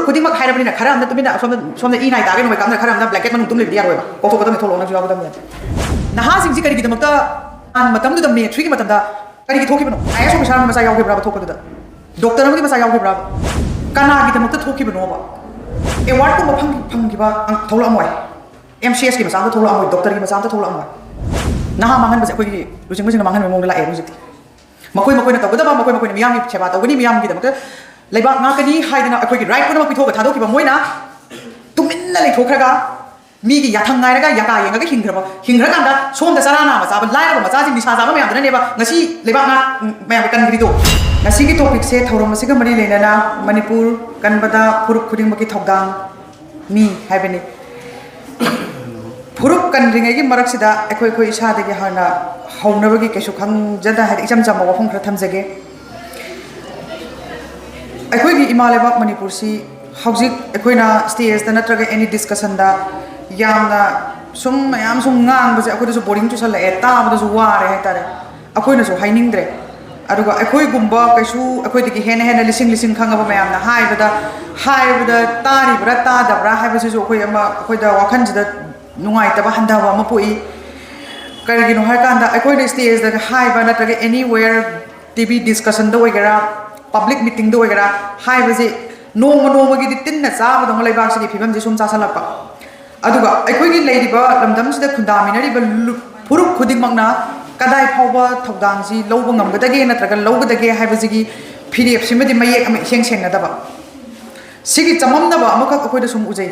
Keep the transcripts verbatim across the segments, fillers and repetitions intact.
ꯈꯨꯗꯤꯡꯃꯛ ꯍꯥꯏꯔꯕꯅꯤꯅ ꯈꯔ ꯑꯃꯅ ꯇꯨꯃꯤꯟꯅ ꯁꯣꯝꯗ ꯁꯣꯝꯗ ꯏ ꯅꯥꯏ ꯇꯥꯒꯦ ꯅꯣꯡꯃꯩ ꯀꯥꯞꯅ ꯈꯔ ꯑꯃꯅ ꯕ꯭ꯂꯦꯡꯀꯦꯠ ꯃꯅꯨꯡ ꯇꯨꯝ ꯂꯩꯕꯗꯤ ꯌꯥꯔꯣꯏꯕ꯫ ꯀꯣꯛꯊꯣꯛꯀꯗꯕꯅꯤ, ꯊꯣꯛꯂꯛꯑꯣ, ꯅꯪꯁꯨ ꯌꯥꯎꯒꯗꯕꯅꯤ꯫ ꯅꯍꯥꯁꯤꯡꯁꯤ ꯀꯔꯤꯒꯤꯗꯃꯛꯇ ꯃꯇꯝꯗꯨꯗ ꯃꯦ ꯊ꯭ꯔꯤꯒꯤ ꯃꯇꯝꯗ ꯀꯔꯤꯒꯤ ꯊꯣꯛꯈꯤꯕꯅꯣ? IAS officer ꯑꯃꯒꯤ ꯃꯆꯥ ꯌꯥꯎꯈꯤꯕ꯭ꯔꯥꯕ ꯊꯣꯛꯄꯗꯨꯗ? Doctor ꯑꯃꯒꯤ ꯃꯆꯥ ꯌꯥꯎꯈꯤꯕ꯭ꯔꯥꯕ? ꯀꯅꯥꯒꯤꯗꯃꯛꯇ ꯊꯣꯛꯈꯤꯕꯅꯣꯕ? Awardꯀꯨꯝꯕ ꯐꯪ-, ꯐꯪꯈꯤꯕ ꯑꯪ-, ꯊꯣꯛꯂꯛꯑꯝꯃꯣꯏ꯫ MCSꯀꯤ ꯃꯆꯥ ꯑꯝꯇ ꯊꯣꯛꯂꯛꯑꯝꯃꯣꯏ, doctorꯒꯤ ꯃꯆꯥ ꯑꯝꯇ ꯊꯣꯛꯂꯛꯑꯝꯃꯣꯏ꯫ ꯅꯍꯥ ꯃꯥꯡꯍꯟꯕꯁꯦ ꯑꯩꯈꯣꯏꯒꯤ ꯂꯨꯆꯤꯡꯕꯁꯤꯡꯅ ꯃꯥꯡꯍꯟꯕꯒꯤ ꯃꯑꯣꯡꯗ ꯂꯥꯛꯑꯦ ꯍꯧꯖꯤꯛꯇꯤ꯫ ꯃꯈꯣꯏ ꯃꯈꯣꯏꯅ ꯇꯧꯒꯗꯕ, ꯃꯈꯣꯏ ꯃꯈꯣꯏꯅ ꯃꯤꯌꯥꯝꯒꯤ ꯁꯦꯕꯥ ꯇꯧꯒꯅꯤ, ꯃꯤꯌꯥꯝꯒꯤꯗꯃꯛꯇ ꯂꯩꯕꯥꯛ ꯉꯥꯛꯀꯅꯤ ꯍꯥꯏꯗꯅ ꯑꯩꯈꯣꯏꯒꯤ right ꯄꯨꯝꯅꯃꯛ ꯄꯤꯊꯣꯛꯑꯒ ꯊꯥꯗꯣꯛꯈꯤꯕ ꯃꯣꯏꯅ ꯇꯨꯃꯤꯟꯅ ꯂꯩꯊꯣꯛꯈ꯭ꯔꯒ ꯃꯤꯒꯤ ꯌꯥꯊꯪ ꯉꯥꯏꯔꯒ ꯌꯥꯀꯥ ꯌꯦꯡꯉꯒ ꯍꯤꯡꯈ꯭ꯔꯕ, ꯍꯤꯡꯈ꯭ꯔꯀꯥꯟꯗ ꯁꯣꯝꯗ ꯆꯔꯥ ꯅꯥꯝꯃ ꯆꯥꯕ ꯂꯥꯏꯔꯕ ꯃꯆꯥꯁꯤꯡ ꯅꯤꯁꯥ ꯆꯥꯕ ꯃꯌꯥꯝꯗꯨꯅꯅꯦꯕ ꯉꯁꯤ ꯂꯩꯕꯥꯛ ꯉꯥꯛ ꯃꯌꯥꯝ ꯀꯟꯈ꯭ꯔꯤꯗꯣ꯫ ꯉꯁꯤꯒꯤ topicꯁꯦ ꯊꯧꯔꯝ ꯑꯁꯤꯒ ꯃꯔꯤ ꯂꯩꯅꯅ ꯃꯅꯤꯄꯨꯔ ꯀꯟꯕꯗ ꯐꯨꯔꯨꯞ ꯈꯨꯗꯤꯡꯃꯛꯀꯤ ꯊꯧꯗꯥꯡ ꯃꯤ ꯍꯥꯏꯕꯅꯤ꯫ ꯐꯨꯔꯨꯞ ꯀꯟꯗ꯭ꯔꯤꯉꯩꯒꯤ ꯃꯔꯛꯁꯤꯗ ꯑꯩꯈꯣꯏ ꯑꯩꯈꯣꯏ ꯏꯁꯥꯗꯒꯤ ꯍꯥꯟꯅ ꯍꯧꯅꯕꯒꯤ ꯀꯩꯁꯨ ꯈꯪꯖꯗ, ꯍꯥꯏꯗꯤ ꯏꯆꯝ ꯆꯝꯕ ꯋꯥꯐꯝ ꯈꯔ ꯊꯝꯖꯒꯦ꯫ ꯑꯩꯈꯣꯏꯒꯤ ꯏꯃꯥ ꯂꯩꯕꯥꯛ ꯃꯅꯤꯄꯨꯔꯁꯤ ꯍꯧꯖꯤꯛ ꯑꯩꯈꯣꯏꯅ stageꯇ ꯅꯠꯇ꯭ꯔꯒ any discussionꯗ ꯌꯥꯝꯅ ꯁꯨꯝ ꯃꯌꯥꯝ ꯁꯨꯝ ꯉꯥꯡꯕꯁꯦ ꯑꯩꯈꯣꯏꯗꯁꯨ boring ꯆꯨꯁꯜꯂꯛꯑꯦ, ꯇꯥꯕꯗꯁꯨ ꯋꯥꯔꯦ ꯍꯥꯏꯇꯥꯔꯦ꯫ ꯑꯩꯈꯣꯏꯅꯁꯨ ꯍꯥꯏꯅꯤꯡꯗ꯭ꯔꯦ꯫ ꯑꯗꯨꯒ ꯑꯩꯈꯣꯏꯒꯨꯝꯕ ꯀꯩꯁꯨ ꯑꯩꯈꯣꯏꯗꯒꯤ ꯍꯦꯟꯅ ꯍꯦꯟꯅ ꯂꯤꯁꯤꯡ ꯂꯤꯁꯤꯡ ꯈꯪꯉꯕ ꯃꯌꯥꯝꯅ ꯍꯥꯏꯕꯗ, ꯍꯥꯏꯕꯗ ꯇꯥꯔꯤꯕ꯭ꯔꯥ ꯇꯥꯗꯕ꯭ꯔꯥ ꯍꯥꯏꯕꯁꯤꯁꯨ ꯑꯩꯈꯣꯏ ꯑꯃ, ꯑꯩꯈꯣꯏꯗ ꯋꯥꯈꯜꯁꯤꯗ ꯅꯨꯡꯉꯥꯏꯇꯕ ꯍꯟꯊꯕ ꯑꯃ ꯄꯣꯛꯏ꯫ ꯀꯔꯤꯒꯤꯅꯣ ꯍꯥꯏꯀꯥꯟꯗ ꯑꯩꯈꯣꯏꯅ stageꯇ ꯍꯥꯏꯕ ꯅꯠꯇ꯭ꯔꯒ anywhere TV discussionꯗ ꯑꯣꯏꯒꯦꯔꯥ, public meetingꯗ ꯑꯣꯏꯒꯦꯔꯥ, ꯍꯥꯏꯕꯁꯦ ꯅꯣꯡꯃ ꯅꯣꯡꯃꯒꯤꯗꯤ ꯇꯤꯟꯅ ꯆꯥꯕꯗꯧꯅ ꯂꯩꯕꯥꯛꯁꯤꯒꯤ ꯐꯤꯕꯝꯁꯦ ꯁꯨꯝ ꯆꯥꯁꯤꯜꯂꯛꯄ꯫ ꯑꯗꯨꯒ ꯑꯩꯈꯣꯏꯒꯤ ꯂꯩꯔꯤꯕ ꯂꯝꯗꯝꯁꯤꯗ ꯈꯨꯟꯗꯥꯃꯤꯟꯅꯔꯤꯕ ꯂꯨ-, ꯐꯨꯔꯨꯞ ꯈꯨꯗꯤꯡꯃꯛꯅ ꯀꯗꯥꯏ ꯐꯥꯎꯕ ꯊꯧꯗꯥꯡꯁꯤ ꯂꯧꯕ ꯉꯝꯒꯗꯒꯦ ꯅꯠꯇ꯭ꯔꯒ ꯂꯧꯒꯗꯒꯦ ꯍꯥꯏꯕꯁꯤꯒꯤ ꯐꯤꯔꯦꯞꯁꯤꯃꯗꯤ ꯃꯌꯦꯛ ꯑꯃ ꯏꯁꯦꯡ ꯁꯦꯡꯅꯗꯕ꯫ ꯁꯤꯒꯤ ꯆꯃꯝꯅꯕ ꯑꯃꯈꯛ ꯑꯩꯈꯣꯏꯗ ꯁꯨꯝ ꯎꯖꯩ꯫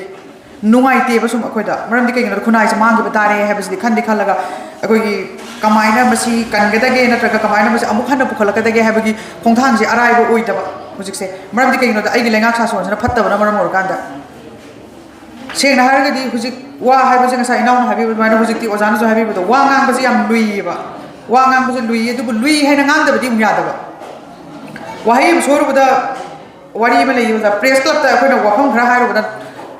ꯅꯨꯡꯉꯥꯏꯇꯦꯕ ꯁꯨꯝ ꯑꯩꯈꯣꯏꯗ꯫ ꯃꯔꯝꯗꯤ ꯀꯩꯒꯤꯅꯣꯗ ꯈꯨꯟꯅꯥꯏꯁꯦ ꯃꯥꯡꯈꯤꯕ ꯇꯥꯔꯦ ꯍꯥꯏꯕꯁꯤꯗꯤ ꯈꯟꯗꯤ ꯈꯜꯂꯒ ꯑꯩꯈꯣꯏꯒꯤ ꯀꯃꯥꯏꯅ ꯃꯁꯤ ꯀꯟꯒꯗꯒꯦ ꯅꯠꯇ꯭ꯔꯒ ꯀꯃꯥꯏꯅ ꯃꯁꯤ ꯑꯃꯨꯛ ꯍꯟꯅ ꯄꯨꯈꯠꯂꯛꯀꯗꯒꯦ ꯍꯥꯏꯕꯒꯤ ꯈꯣꯡꯊꯥꯡꯁꯦ ꯑꯔꯥꯏꯕ ꯑꯣꯏꯗꯕ ꯍꯧꯖꯤꯛꯁꯦ꯫ ꯃꯔꯝꯗꯤ ꯀꯩꯒꯤꯅꯣꯗ ꯑꯩꯒꯤ ꯂꯩꯉꯥꯛ ꯁꯥꯁꯣꯟꯁꯤꯅ ꯐꯠꯇꯕꯅ ꯃꯔꯝ ꯑꯣꯏꯔꯀꯥꯟꯗ꯫ ꯁꯦꯡꯅ ꯍꯥꯏꯔꯒꯗꯤ ꯍꯧꯖꯤꯛ ꯋꯥ ꯍꯥꯏꯕꯁꯦ ꯉꯁꯥꯏ ꯏꯅꯥꯎꯅ ꯍꯥꯏꯕꯤꯕ ꯑꯗꯨꯃꯥꯏꯅ ꯍꯧꯖꯤꯛꯇꯤ ꯑꯣꯖꯥꯅꯁꯨ ꯍꯥꯏꯕꯤꯕꯗꯣ ꯋꯥ ꯉꯥꯡꯕꯁꯦ ꯌꯥꯝ ꯂꯨꯏꯌꯦꯕ꯫ ꯋꯥ ꯉꯥꯡꯕꯁꯦ ꯂꯨꯏꯌꯦ, ꯑꯗꯨꯕꯨ ꯂꯨꯏ ꯍꯥꯏꯅ ꯉꯥꯡꯗꯕꯗꯤ ꯑꯃꯨꯛ ꯌꯥꯗꯕ꯫ ꯋꯥꯍꯩ ꯑꯃ ꯁꯣꯏꯔꯨꯕꯗ ꯋꯥꯔꯤ ꯑꯃ ꯂꯩꯌꯦ ꯑꯣꯖꯥ, press clubꯇ ꯑꯩꯈꯣꯏꯅ ꯋꯥꯐꯝ ꯈꯔ ꯍꯥꯏꯔꯨꯕꯗ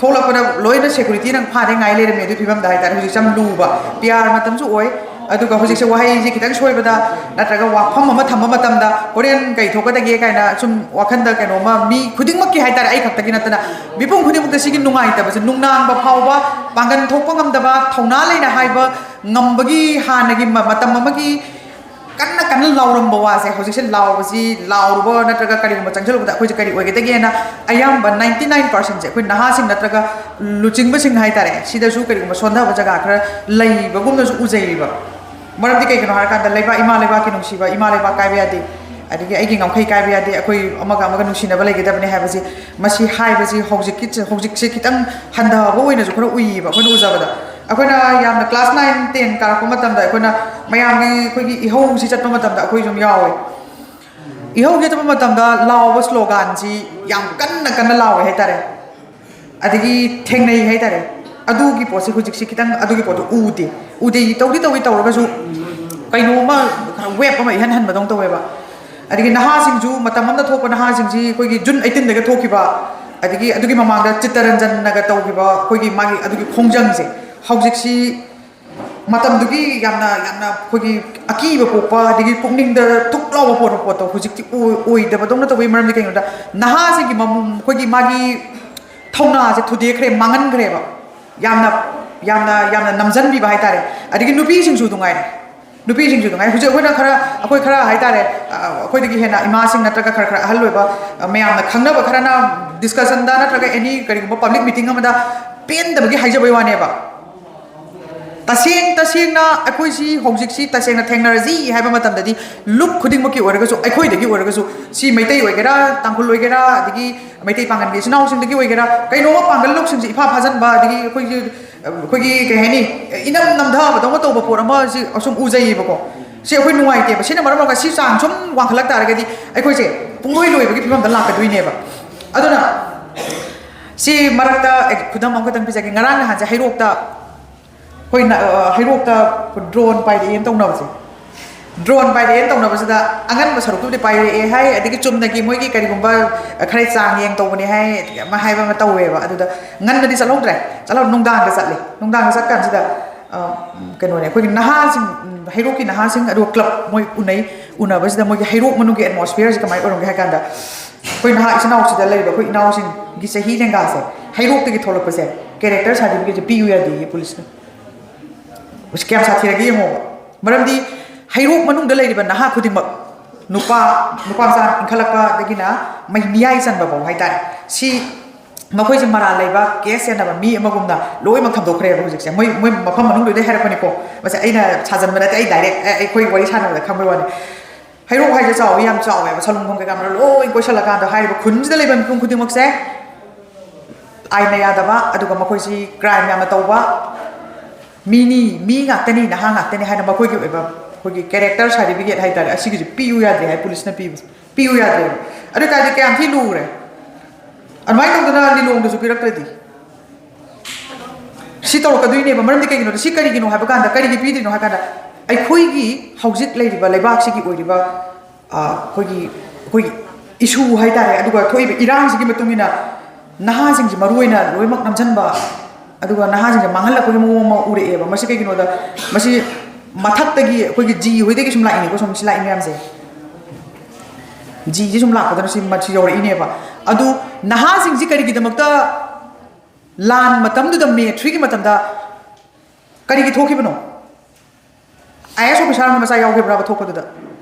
ꯊꯣꯛꯂꯛꯄꯗ ꯂꯣꯏꯅ securityꯅ ꯐꯥꯗꯦ ꯉꯥꯏ ꯂꯩꯔꯝꯃꯦ꯫ ꯑꯗꯨꯒꯤ ꯐꯤꯕꯝꯗ ꯍꯥꯏꯇꯥꯔꯦ ꯍꯧꯖꯤꯛꯁꯦ ꯌꯥꯝ ꯂꯨꯕ, PR ꯃꯇꯝꯁꯨ ꯑꯣꯏ꯫ ꯑꯗꯨꯒ ꯍꯧꯖꯤꯛꯁꯦ ꯋꯥꯍꯩꯁꯦ ꯈꯤꯇꯪ ꯁꯣꯏꯕꯗ ꯅꯠꯇ꯭ꯔꯒ ꯋꯥꯐꯝ ꯑꯃ ꯊꯝꯕ ꯃꯇꯝꯗ ꯍꯣꯔꯦꯟ ꯀꯩ ꯊꯣꯛꯀꯗꯒꯦ ꯀꯥꯏꯅ ꯁꯨꯝ ꯋꯥꯈꯟꯗ ꯀꯩꯅꯣꯝꯃ, ꯃꯤ ꯈꯨꯗꯤꯡꯃꯛꯀꯤ ꯍꯥꯏꯇꯥꯔꯦ, ꯑꯩ ꯈꯛꯇꯒꯤ ꯅꯠꯇꯅ ꯃꯤꯄꯨꯝ ꯈꯨꯗꯤꯡꯃꯛꯇ ꯁꯤꯒꯤ ꯅꯨꯡꯉꯥꯏꯇꯕꯁꯦ, ꯅꯨꯡꯅꯥꯡꯕ ꯐꯥꯎꯕ ꯄꯥꯡꯒꯟ ꯊꯣꯛꯄ ꯉꯝꯗꯕ, ꯊꯧꯅꯥ ꯂꯩꯅ ꯍꯥꯏꯕ ꯉꯝꯕꯒꯤ ꯍꯥꯟꯅꯒꯤ ꯃ-, ꯃꯇꯝ ꯑꯃꯒꯤ ꯀꯟꯅ ꯀꯟꯅ ꯂꯥꯎꯔꯝꯕ ꯋꯥꯁꯦ ꯍꯧꯖꯤꯛꯁꯦ ꯂꯥꯎꯕꯁꯤ, ꯂꯥꯎꯔꯨꯕ ꯅꯠꯇ꯭ꯔꯒ ꯀꯔꯤꯒꯨꯝꯕ ꯆꯪꯁꯤꯜꯂꯨꯕꯗ ꯑꯩꯈꯣꯏꯁꯦ ꯀꯔꯤ ꯑꯣꯏꯒꯗꯒꯦꯅ ꯑꯌꯥꯝꯕ ninety nine percent ꯁꯦ ꯑꯩꯈꯣꯏ ꯅꯍꯥꯁꯤꯡ ꯅꯠꯇ꯭ꯔꯒ ꯂꯨꯆꯤꯡꯕꯁꯤꯡ ꯍꯥꯏꯇꯥꯔꯦ, ꯁꯤꯗꯁꯨ ꯀꯔꯤꯒꯨꯝꯕ ꯁꯣꯟꯊꯕ ꯖꯒꯥ ꯈꯔ ꯂꯩꯕꯒꯨꯝꯅꯁꯨ ꯎꯖꯩꯌꯦꯕ꯫ ꯃꯔꯝꯗꯤ ꯀꯩꯒꯤꯅꯣ ꯍꯥꯏꯔꯀꯥꯟꯗ ꯂꯩꯕꯥꯛ, ꯏꯃꯥ ꯂꯩꯕꯥꯛꯀꯤ ꯅꯨꯡꯁꯤꯕ, ꯏꯃꯥ ꯂꯩꯕꯥꯛ ꯀꯥꯏꯕ ꯌꯥꯗꯦ, ꯑꯗꯒꯤ ꯑꯩꯒꯤ ꯉꯝꯈꯩ ꯀꯥꯏꯕ ꯌꯥꯗꯦ, ꯑꯩꯈꯣꯏ ꯑꯃꯒ ꯑꯃꯒ ꯅꯨꯡꯁꯤꯅꯕ ꯂꯩꯒꯗꯕꯅꯦ ꯍꯥꯏꯕꯁꯤ, ꯃꯁꯤ ꯍꯥꯏꯕꯁꯤ ꯍꯧꯖꯤꯛꯀꯤ, ꯍꯧꯖꯤꯛꯁꯦ ꯈꯤꯇꯪ ꯍꯟꯊꯕ ꯑꯣꯏꯅꯁꯨ ꯈꯔ ꯎꯏꯌꯦꯕ ꯑꯩꯈꯣꯏꯅ ꯎꯖꯕꯗ꯫ ꯑꯩꯈꯣꯏꯅ ꯌꯥꯝꯅ class nine ten ꯀꯥꯔꯛꯄ ꯃꯇꯝꯗ ꯑꯩꯈꯣꯏꯅ ꯃꯌꯥꯝꯒꯤ ꯑꯩꯈꯣꯏꯒꯤ ꯏꯍꯧꯁꯤ ꯆꯠꯄ ꯃꯇꯝꯗ ꯑꯩꯈꯣꯏ ꯑꯗꯨꯝ ꯌꯥꯎꯋꯦ꯫ ꯏꯍꯧꯒꯤ ꯆꯠꯄ ꯃꯇꯝꯗ ꯂꯥꯎꯕ slogan ꯁꯤ ꯌꯥꯝ ꯀꯟꯅ ꯀꯟꯅ ꯂꯥꯎꯋꯦ ꯍꯥꯏꯇꯥꯔꯦ, ꯑꯗꯒꯤ ꯊꯦꯡꯅꯩ ꯍꯥꯏꯇꯥꯔꯦ꯫ ꯑꯗꯨꯒꯤ ꯄꯣꯠꯁꯦ ꯍꯧꯖꯤꯛꯁꯤ ꯈꯤꯇꯪ ꯑꯗꯨꯒꯤ ꯄꯣꯠꯇꯣ ꯎꯗꯦ꯫ ꯎꯗꯦ, ꯇꯧꯗꯤ ꯇꯧꯏ, ꯇꯧꯔꯒꯁꯨ ꯀꯩꯅꯣꯝꯃ ꯈꯔ wave ꯑꯃ ꯏꯍꯟ ꯍꯟꯕꯗꯧꯅ ꯇꯧꯋꯦꯕ꯫ ꯑꯗꯒꯤ ꯅꯍꯥꯁꯤꯡꯁꯨ, ꯃꯇꯝ ꯑꯃꯗ ꯊꯣꯛꯄ ꯅꯍꯥꯁꯤꯡꯁꯤ ꯑꯩꯈꯣꯏꯒꯤ June eighteen ꯗꯒ ꯊꯣꯛꯈꯤꯕ, ꯑꯗꯒꯤ ꯑꯗꯨꯒꯤ ꯃꯃꯥꯡꯗ ꯆꯤꯠꯇꯔꯟꯖꯟꯅꯒ ꯇꯧꯈꯤꯕ ꯑꯩꯈꯣꯏꯒꯤ ꯃꯥꯒꯤ ꯑꯗꯨꯒꯤ ꯈꯣꯡꯖꯪꯁꯦ ꯍꯧꯖꯤꯛꯁꯤ ꯃꯇꯝꯗꯨꯒꯤ ꯌꯥꯝꯅ, ꯌꯥꯝꯅ ꯑꯩꯈꯣꯏꯒꯤ ꯑꯀꯤꯕ ꯄꯣꯛꯄ, ꯑꯗꯒꯤ ꯄꯨꯛꯅꯤꯡꯗ ꯊꯨꯛ ꯂꯥꯎꯕ ꯄꯣꯛꯄ ꯄꯣꯠꯇꯣ ꯍꯧꯖꯤꯛꯇꯤ ꯑꯣꯏ-, ꯑꯣꯏꯗꯕꯗꯧꯅ ꯇꯧꯕꯒꯤ ꯃꯔꯝꯗꯤ ꯀꯩꯒꯤꯅꯣꯗ, ꯅꯍꯥꯁꯤꯡꯒꯤ ꯃꯃꯨ-, ꯑꯩꯈꯣꯏꯒꯤ ꯃꯥꯒꯤ ꯊꯧꯅꯥꯁꯦ ꯊꯨꯗꯦꯛꯈ꯭ꯔꯦ, ꯃꯥꯡꯍꯟꯈ꯭ꯔꯦꯕ꯫ ꯌꯥꯝꯅ, ꯌꯥꯝꯅ, ꯌꯥꯝꯅ ꯅꯝꯖꯟꯕꯤꯕ ꯍꯥꯏꯇꯥꯔꯦ꯫ ꯑꯗꯒꯤ ꯅꯨꯄꯤꯁꯤꯡꯁꯨ ꯑꯗꯨꯉꯥꯏꯔꯦ, ꯅꯨꯄꯤꯁꯤꯡꯁꯨ ꯑꯗꯨꯉꯥꯏꯔꯦ꯫ ꯍꯧꯖꯤꯛ ꯑꯩꯈꯣꯏꯅ ꯈꯔ, ꯑꯩꯈꯣꯏ ꯈꯔ ꯍꯥꯏꯇꯥꯔꯦ, ꯑ, ꯑꯩꯈꯣꯏꯗꯒꯤ ꯍꯦꯟꯅ ꯏꯃꯥꯁꯤꯡ ꯅꯠꯇ꯭ꯔꯒ ꯈꯔ, ꯈꯔ ꯑꯍꯜ ꯑꯣꯏꯕ, ꯑ, ꯃꯌꯥꯝꯅ ꯈꯪꯅꯕ ꯈꯔꯅ discussion ꯗ ꯅꯠꯇ꯭ꯔꯒ any ꯀꯔꯤꯒꯨꯝꯕ public meeting ꯑꯃꯗ ꯄꯦꯟꯗꯕꯒꯤ ꯍꯥꯏꯖꯕꯩ ꯋꯥꯅꯦꯕ꯫ ꯇꯁꯦꯡ ꯇꯁꯦꯡꯅ ꯑꯩꯈꯣꯏꯁꯤ ꯍꯧꯖꯤꯛꯁꯤ ꯇꯁꯦꯡꯅ ꯊꯦꯡꯅꯔꯁꯤ ꯍꯥꯏꯕ ꯃꯇꯝꯗꯗꯤ, ꯂꯨꯞ ꯈꯨꯗꯤꯡꯃꯛꯀꯤ ꯑꯣꯏꯔꯒꯁꯨ, ꯑꯩꯈꯣꯏꯗꯒꯤ ꯑꯣꯏꯔꯒꯁꯨ, ꯁꯤ ꯃꯩꯇꯩ ꯑꯣꯏꯒꯦꯔꯥ, ꯇꯥꯡꯈꯨꯜ ꯑꯣꯏꯒꯦꯔꯥ, ꯑꯗꯒꯤ ꯃꯩꯇꯩ ꯄꯥꯉꯜꯒꯤ ꯏꯆꯤꯟ ꯏꯅꯥꯎꯁꯤꯡꯗꯒꯤ ꯑꯣꯏꯒꯦꯔꯥ, ꯀꯩꯅꯣꯝꯃ ꯄꯥꯡꯒꯜ ꯂꯨꯞꯁꯤꯡꯁꯦ ꯏꯐꯥ ꯐꯥꯖꯤꯟꯕ, ꯑꯗꯒꯤ ꯑꯩꯈꯣꯏꯒꯤ, ꯑꯩꯈꯣꯏꯒꯤ ꯀꯩ ꯍꯥꯏꯅꯤ, ꯏꯅꯝ ꯅꯝꯊꯕꯗꯧꯅ ꯇꯧꯕ ꯄꯣꯠ ꯑꯃ ꯁꯤ ꯑꯁꯨꯝ ꯎꯖꯩꯌꯦꯕꯀꯣ꯫ ꯁꯤ ꯑꯩꯈꯣꯏ ꯅꯨꯡꯉꯥꯏꯇꯦꯕ꯫ ꯁꯤꯅ ꯃꯔꯝ ꯑꯣꯏꯔꯒ ꯁꯤ ꯆꯥꯡ ꯁꯨꯝ ꯋꯥꯡꯈꯠꯂꯛ ꯇꯥꯔꯒꯗꯤ ꯑꯩꯈꯣꯏꯁꯦ ꯄꯨꯡꯂꯣꯏ ꯂꯣꯏꯕꯒꯤ ꯐꯤꯕꯝꯗ ꯂꯥꯛꯀꯗꯣꯏꯅꯦꯕ꯫ ꯑꯗꯨꯅ ꯁꯤ ꯃꯔꯛꯇ ꯑꯩ ꯈꯨꯗꯝ ꯑꯃꯈꯛꯇꯪ ꯄꯤꯖꯒꯦ꯫ ꯉꯔꯥꯡ ꯅꯍꯥꯟꯁꯦ ꯍꯩꯔꯣꯛꯇ ꯑꯩꯈꯣꯏꯅ, ꯑ, ꯍꯩꯔꯣꯛꯇ drone ꯄꯥꯏꯔꯛꯑꯦꯅ ꯇꯧꯅꯕꯁꯦ, drone ꯄꯥꯏꯔꯛꯑꯦꯅ ꯇꯧꯅꯕꯁꯤꯗ ꯑꯉꯟꯕ ꯁꯔꯨꯛꯇꯨꯕꯨꯗꯤ ꯄꯥꯏꯔꯛꯑꯦ ꯍꯥꯏ, ꯑꯗꯒꯤ ꯆꯨꯝꯅꯒꯤ ꯃꯣꯏꯒꯤ ꯀꯔꯤꯒꯨꯝꯕ, ꯑ, ꯈꯔ ꯆꯥꯡ ꯌꯦꯡ ꯇꯧꯕꯅꯦ ꯍꯥꯏ, ꯑꯗꯒꯤ ꯑꯃ ꯍꯥꯏꯕ ꯑꯃ ꯇꯧꯋꯦꯕ꯫ ꯑꯗꯨꯗ ꯉꯟꯅꯗꯤ ꯆꯠꯍꯧꯗ꯭ꯔꯦ, ꯆꯠꯍꯧ-, ꯅꯨꯡꯗꯥꯡꯗ ꯆꯠꯂꯦ꯫ ꯅꯨꯡꯗꯥꯡꯗ ꯆꯠꯀꯥꯟꯁꯤꯗ ꯑ, ꯀꯩꯅꯣꯅꯦ, ꯑꯩꯈꯣꯏꯒꯤ ꯅꯍꯥꯁꯤꯡ, ꯎꯝ, ꯍꯩꯔꯣꯛꯀꯤ ꯅꯍꯥꯁꯤꯡ, ꯑꯗꯨꯒ ꯀ꯭ꯂꯕ ꯃꯣꯏ ꯎꯅꯩ꯫ ꯎꯅꯕꯁꯤꯗ ꯃꯣꯏꯒꯤ ꯍꯩꯔꯣꯛ ꯃꯅꯨꯡꯒꯤ ꯑꯦꯠꯃꯣꯁꯐꯤꯌꯔꯁꯦ ꯀꯃꯥꯏꯅ ꯑꯣꯏꯔꯝꯒꯦ ꯍꯥꯏ ꯀꯥꯟꯗ, ꯑꯩꯈꯣꯏ ꯅꯍꯥ ꯏꯆꯤꯟ ꯏꯅꯥꯎꯁꯤꯗ ꯂꯩꯔꯤꯕ ꯑꯩꯈꯣꯏ ꯏꯅꯥꯎꯁꯤꯡꯒꯤ ꯆꯍꯤ ꯂꯦꯡꯒꯥꯁꯦ ꯍꯩꯔꯣꯛꯇꯒꯤ ꯊꯣꯛꯂꯛꯄꯁꯦ ꯀꯦꯔꯦꯛꯇꯔ ꯁꯥꯔꯇꯤꯐꯤꯀꯦꯠꯁꯦ ꯄꯤꯌꯨ ꯌꯥꯗꯦꯌꯦ ꯄꯨꯂꯤꯁꯅ꯫ ꯑꯁ, ꯀꯌꯥꯝ ꯁꯥꯊꯤꯔꯒꯦ ꯌꯦꯡꯉꯣꯕ꯫ ꯃꯔꯝꯗꯤ ꯍꯩꯔꯣꯛ ꯃꯅꯨꯡꯗ ꯂꯩꯔꯤꯕ ꯅꯍꯥ ꯈꯨꯗꯤꯡꯃꯛ, ꯅꯨꯄꯥ, ꯅꯨꯄꯥ ꯃꯆꯥ ꯏꯟꯈꯠꯂꯛꯄꯗꯒꯤꯅ ꯃꯩ-, ꯃꯤꯌꯥꯏ ꯆꯟꯕ ꯐꯥꯎ ꯍꯥꯏꯇꯥꯔꯦ, ꯁꯤ ꯃꯈꯣꯏꯁꯦ ꯃꯔꯥꯜ ꯂꯩꯕ, ꯀꯦꯁ ꯆꯦꯟꯅꯕ ꯃꯤ ꯑꯃꯒꯨꯝꯅ ꯂꯣꯏꯅꯃꯛ ꯊꯝꯗꯣꯛꯈ꯭ꯔꯦꯕ ꯍꯧꯖꯤꯛꯁꯦ꯫ ꯃꯣꯏ, ꯃꯣꯏ ꯃꯐꯝ ꯃꯅꯨꯡꯗꯨꯗꯩ ꯍꯥꯏꯔꯛꯄꯅꯤꯀꯣ꯫ ꯃꯁꯤ ꯑꯩꯅ ꯁꯥꯖꯟꯕ ꯅꯠꯇꯦ, ꯑꯩ ꯗꯥꯏꯔꯦꯛ, ꯑꯦ, ꯑꯩꯈꯣꯏ ꯋꯥꯔꯤ ꯁꯥꯟꯅꯕꯗ ꯈꯪꯕꯩ ꯋꯥꯅꯤ꯫ ꯍꯩꯔꯣꯛ ꯍꯥꯏꯁꯦ ꯆꯥꯎꯋꯤ, ꯌꯥꯝ ꯆꯥꯎꯋꯦꯕ꯫ ꯁꯂꯨꯡꯕꯝ ꯀꯩꯀꯥ ꯃꯔꯛ ꯂꯣꯏ ꯀꯣꯏꯁꯜꯂꯀꯥꯟꯗ ꯍꯥꯏꯔꯤꯕ ꯈꯨꯟꯁꯤꯗ ꯂꯩꯕ ꯃꯤꯄꯨꯝ ꯈꯨꯗꯤꯡꯃꯛꯁꯦ ꯑꯥꯏꯟꯅ ꯌꯥꯗꯕ, ꯑꯗꯨꯒ ꯃꯈꯣꯏꯁꯤ ꯀ꯭ꯔꯥꯏꯝ ꯌꯥꯝꯅ ꯇꯧꯕ ꯃꯤꯅꯤ, ꯃꯤ ꯉꯥꯛꯇꯅꯤ, ꯅꯍꯥ ꯉꯥꯛꯇꯅꯤ ꯍꯥꯏꯅ ꯃꯈꯣꯏꯒꯤ ꯑꯣꯏꯕ ꯑꯩꯈꯣꯏꯒꯤ ꯀꯦꯔꯦꯛꯇꯔ ꯁꯥꯔꯇꯤꯐꯤꯀꯦꯠ ꯍꯥꯏꯇꯥꯔꯦ, ꯑꯁꯤꯒꯤꯁꯤ ꯄꯤꯌꯨ ꯌꯥꯗ꯭ꯔꯦ ꯍꯥꯏ ꯄꯨꯂꯤꯁꯅ ꯄꯤꯕꯁꯦ꯫ ꯄꯤꯌꯨ ꯌꯥꯗ꯭ꯔꯦꯕ꯫ ꯑꯗꯨ ꯑꯣꯏꯇꯥꯔꯗꯤ ꯀꯌꯥꯝ ꯊꯤ ꯂꯨꯔꯦ꯫ ꯑꯗꯨꯃꯥꯏꯅ ꯇꯧꯗꯅ ꯂꯤꯂꯣꯡꯗꯁꯨ ꯄꯤꯔꯛꯇ꯭ꯔꯗꯤ ꯁꯤ ꯇꯧꯔꯛꯀꯗꯣꯏꯅꯦꯕ꯫ ꯃꯔꯝꯗꯤ ꯀꯩꯒꯤꯅꯣꯗ, ꯁꯤ ꯀꯔꯤꯒꯤꯅꯣ ꯍꯥꯏꯕ ꯀꯥꯟꯗ, ꯀꯔꯤꯒꯤ ꯄꯤꯗ꯭ꯔꯤꯅꯣ ꯍꯥꯏ ꯀꯥꯟꯗ, ꯑꯩꯈꯣꯏꯒꯤ ꯍꯧꯖꯤꯛ ꯂꯩꯔꯤꯕ ꯂꯩꯕꯥꯛꯁꯤꯒꯤ ꯑꯣꯏꯔꯤꯕ, ꯑ, ꯑꯩꯈꯣꯏꯒꯤ, ꯑꯩꯈꯣꯏꯒꯤ ꯏꯁꯨ ꯍꯥꯏꯇꯥꯔꯦ, ꯑꯗꯨꯒ ꯊꯣꯛꯏꯕ ꯏꯔꯥꯡꯁꯤꯒꯤ ꯃꯇꯨꯡ ꯏꯟꯅ ꯅꯍꯥꯁꯤꯡꯁꯤ ꯃꯔꯨ ꯑꯣꯏꯅ ꯂꯣꯏꯅꯃꯛ ꯅꯝꯁꯤꯟꯕ, ꯑꯗꯨꯒ ꯅꯍꯥꯁꯤꯡꯁꯦ ꯃꯥꯡꯍꯜꯂꯛꯄꯒꯤ ꯃꯑꯣꯡ ꯑꯃ ꯎꯔꯛꯑꯦꯕ꯫ ꯃꯁꯤ ꯀꯩꯒꯤꯅꯣꯗ, ꯃꯁꯤ ꯃꯊꯛꯇꯒꯤ ꯑꯩꯈꯣꯏꯒꯤ ꯖꯤ ꯍꯣꯏꯗꯒꯤ ꯁꯨꯝ ꯂꯥꯛꯏꯅꯤꯀꯣ, ꯁꯣꯝ ꯁꯤ ꯂꯥꯛꯏ ꯃꯌꯥꯝꯁꯦ꯫ ꯖꯤꯁꯤ ꯁꯨꯝ ꯂꯥꯛꯄꯗꯅ ꯁꯤ, ꯃꯁꯤ ꯌꯧꯔꯛꯏꯅꯦꯕ꯫ ꯑꯗꯨ ꯅꯍꯥꯁꯤꯡꯁꯤ ꯀꯔꯤꯒꯤꯗꯃꯛꯇ ꯂꯥꯟ ꯃꯇꯝꯗꯨꯗ, ꯃꯦ ꯊ꯭ꯔꯤꯒꯤ ꯃꯇꯝꯗ ꯀꯔꯤꯒꯤ ꯊꯣꯛꯈꯤꯕꯅꯣ? ꯑꯥꯏ ꯑꯦꯁ ꯑꯣꯐꯤꯁꯥꯔ ꯑꯃꯒꯤ ꯃꯆꯥ ꯌꯥꯎꯈꯤꯕ꯭ꯔꯥꯕ ꯊꯣꯛꯄꯗꯨꯗ?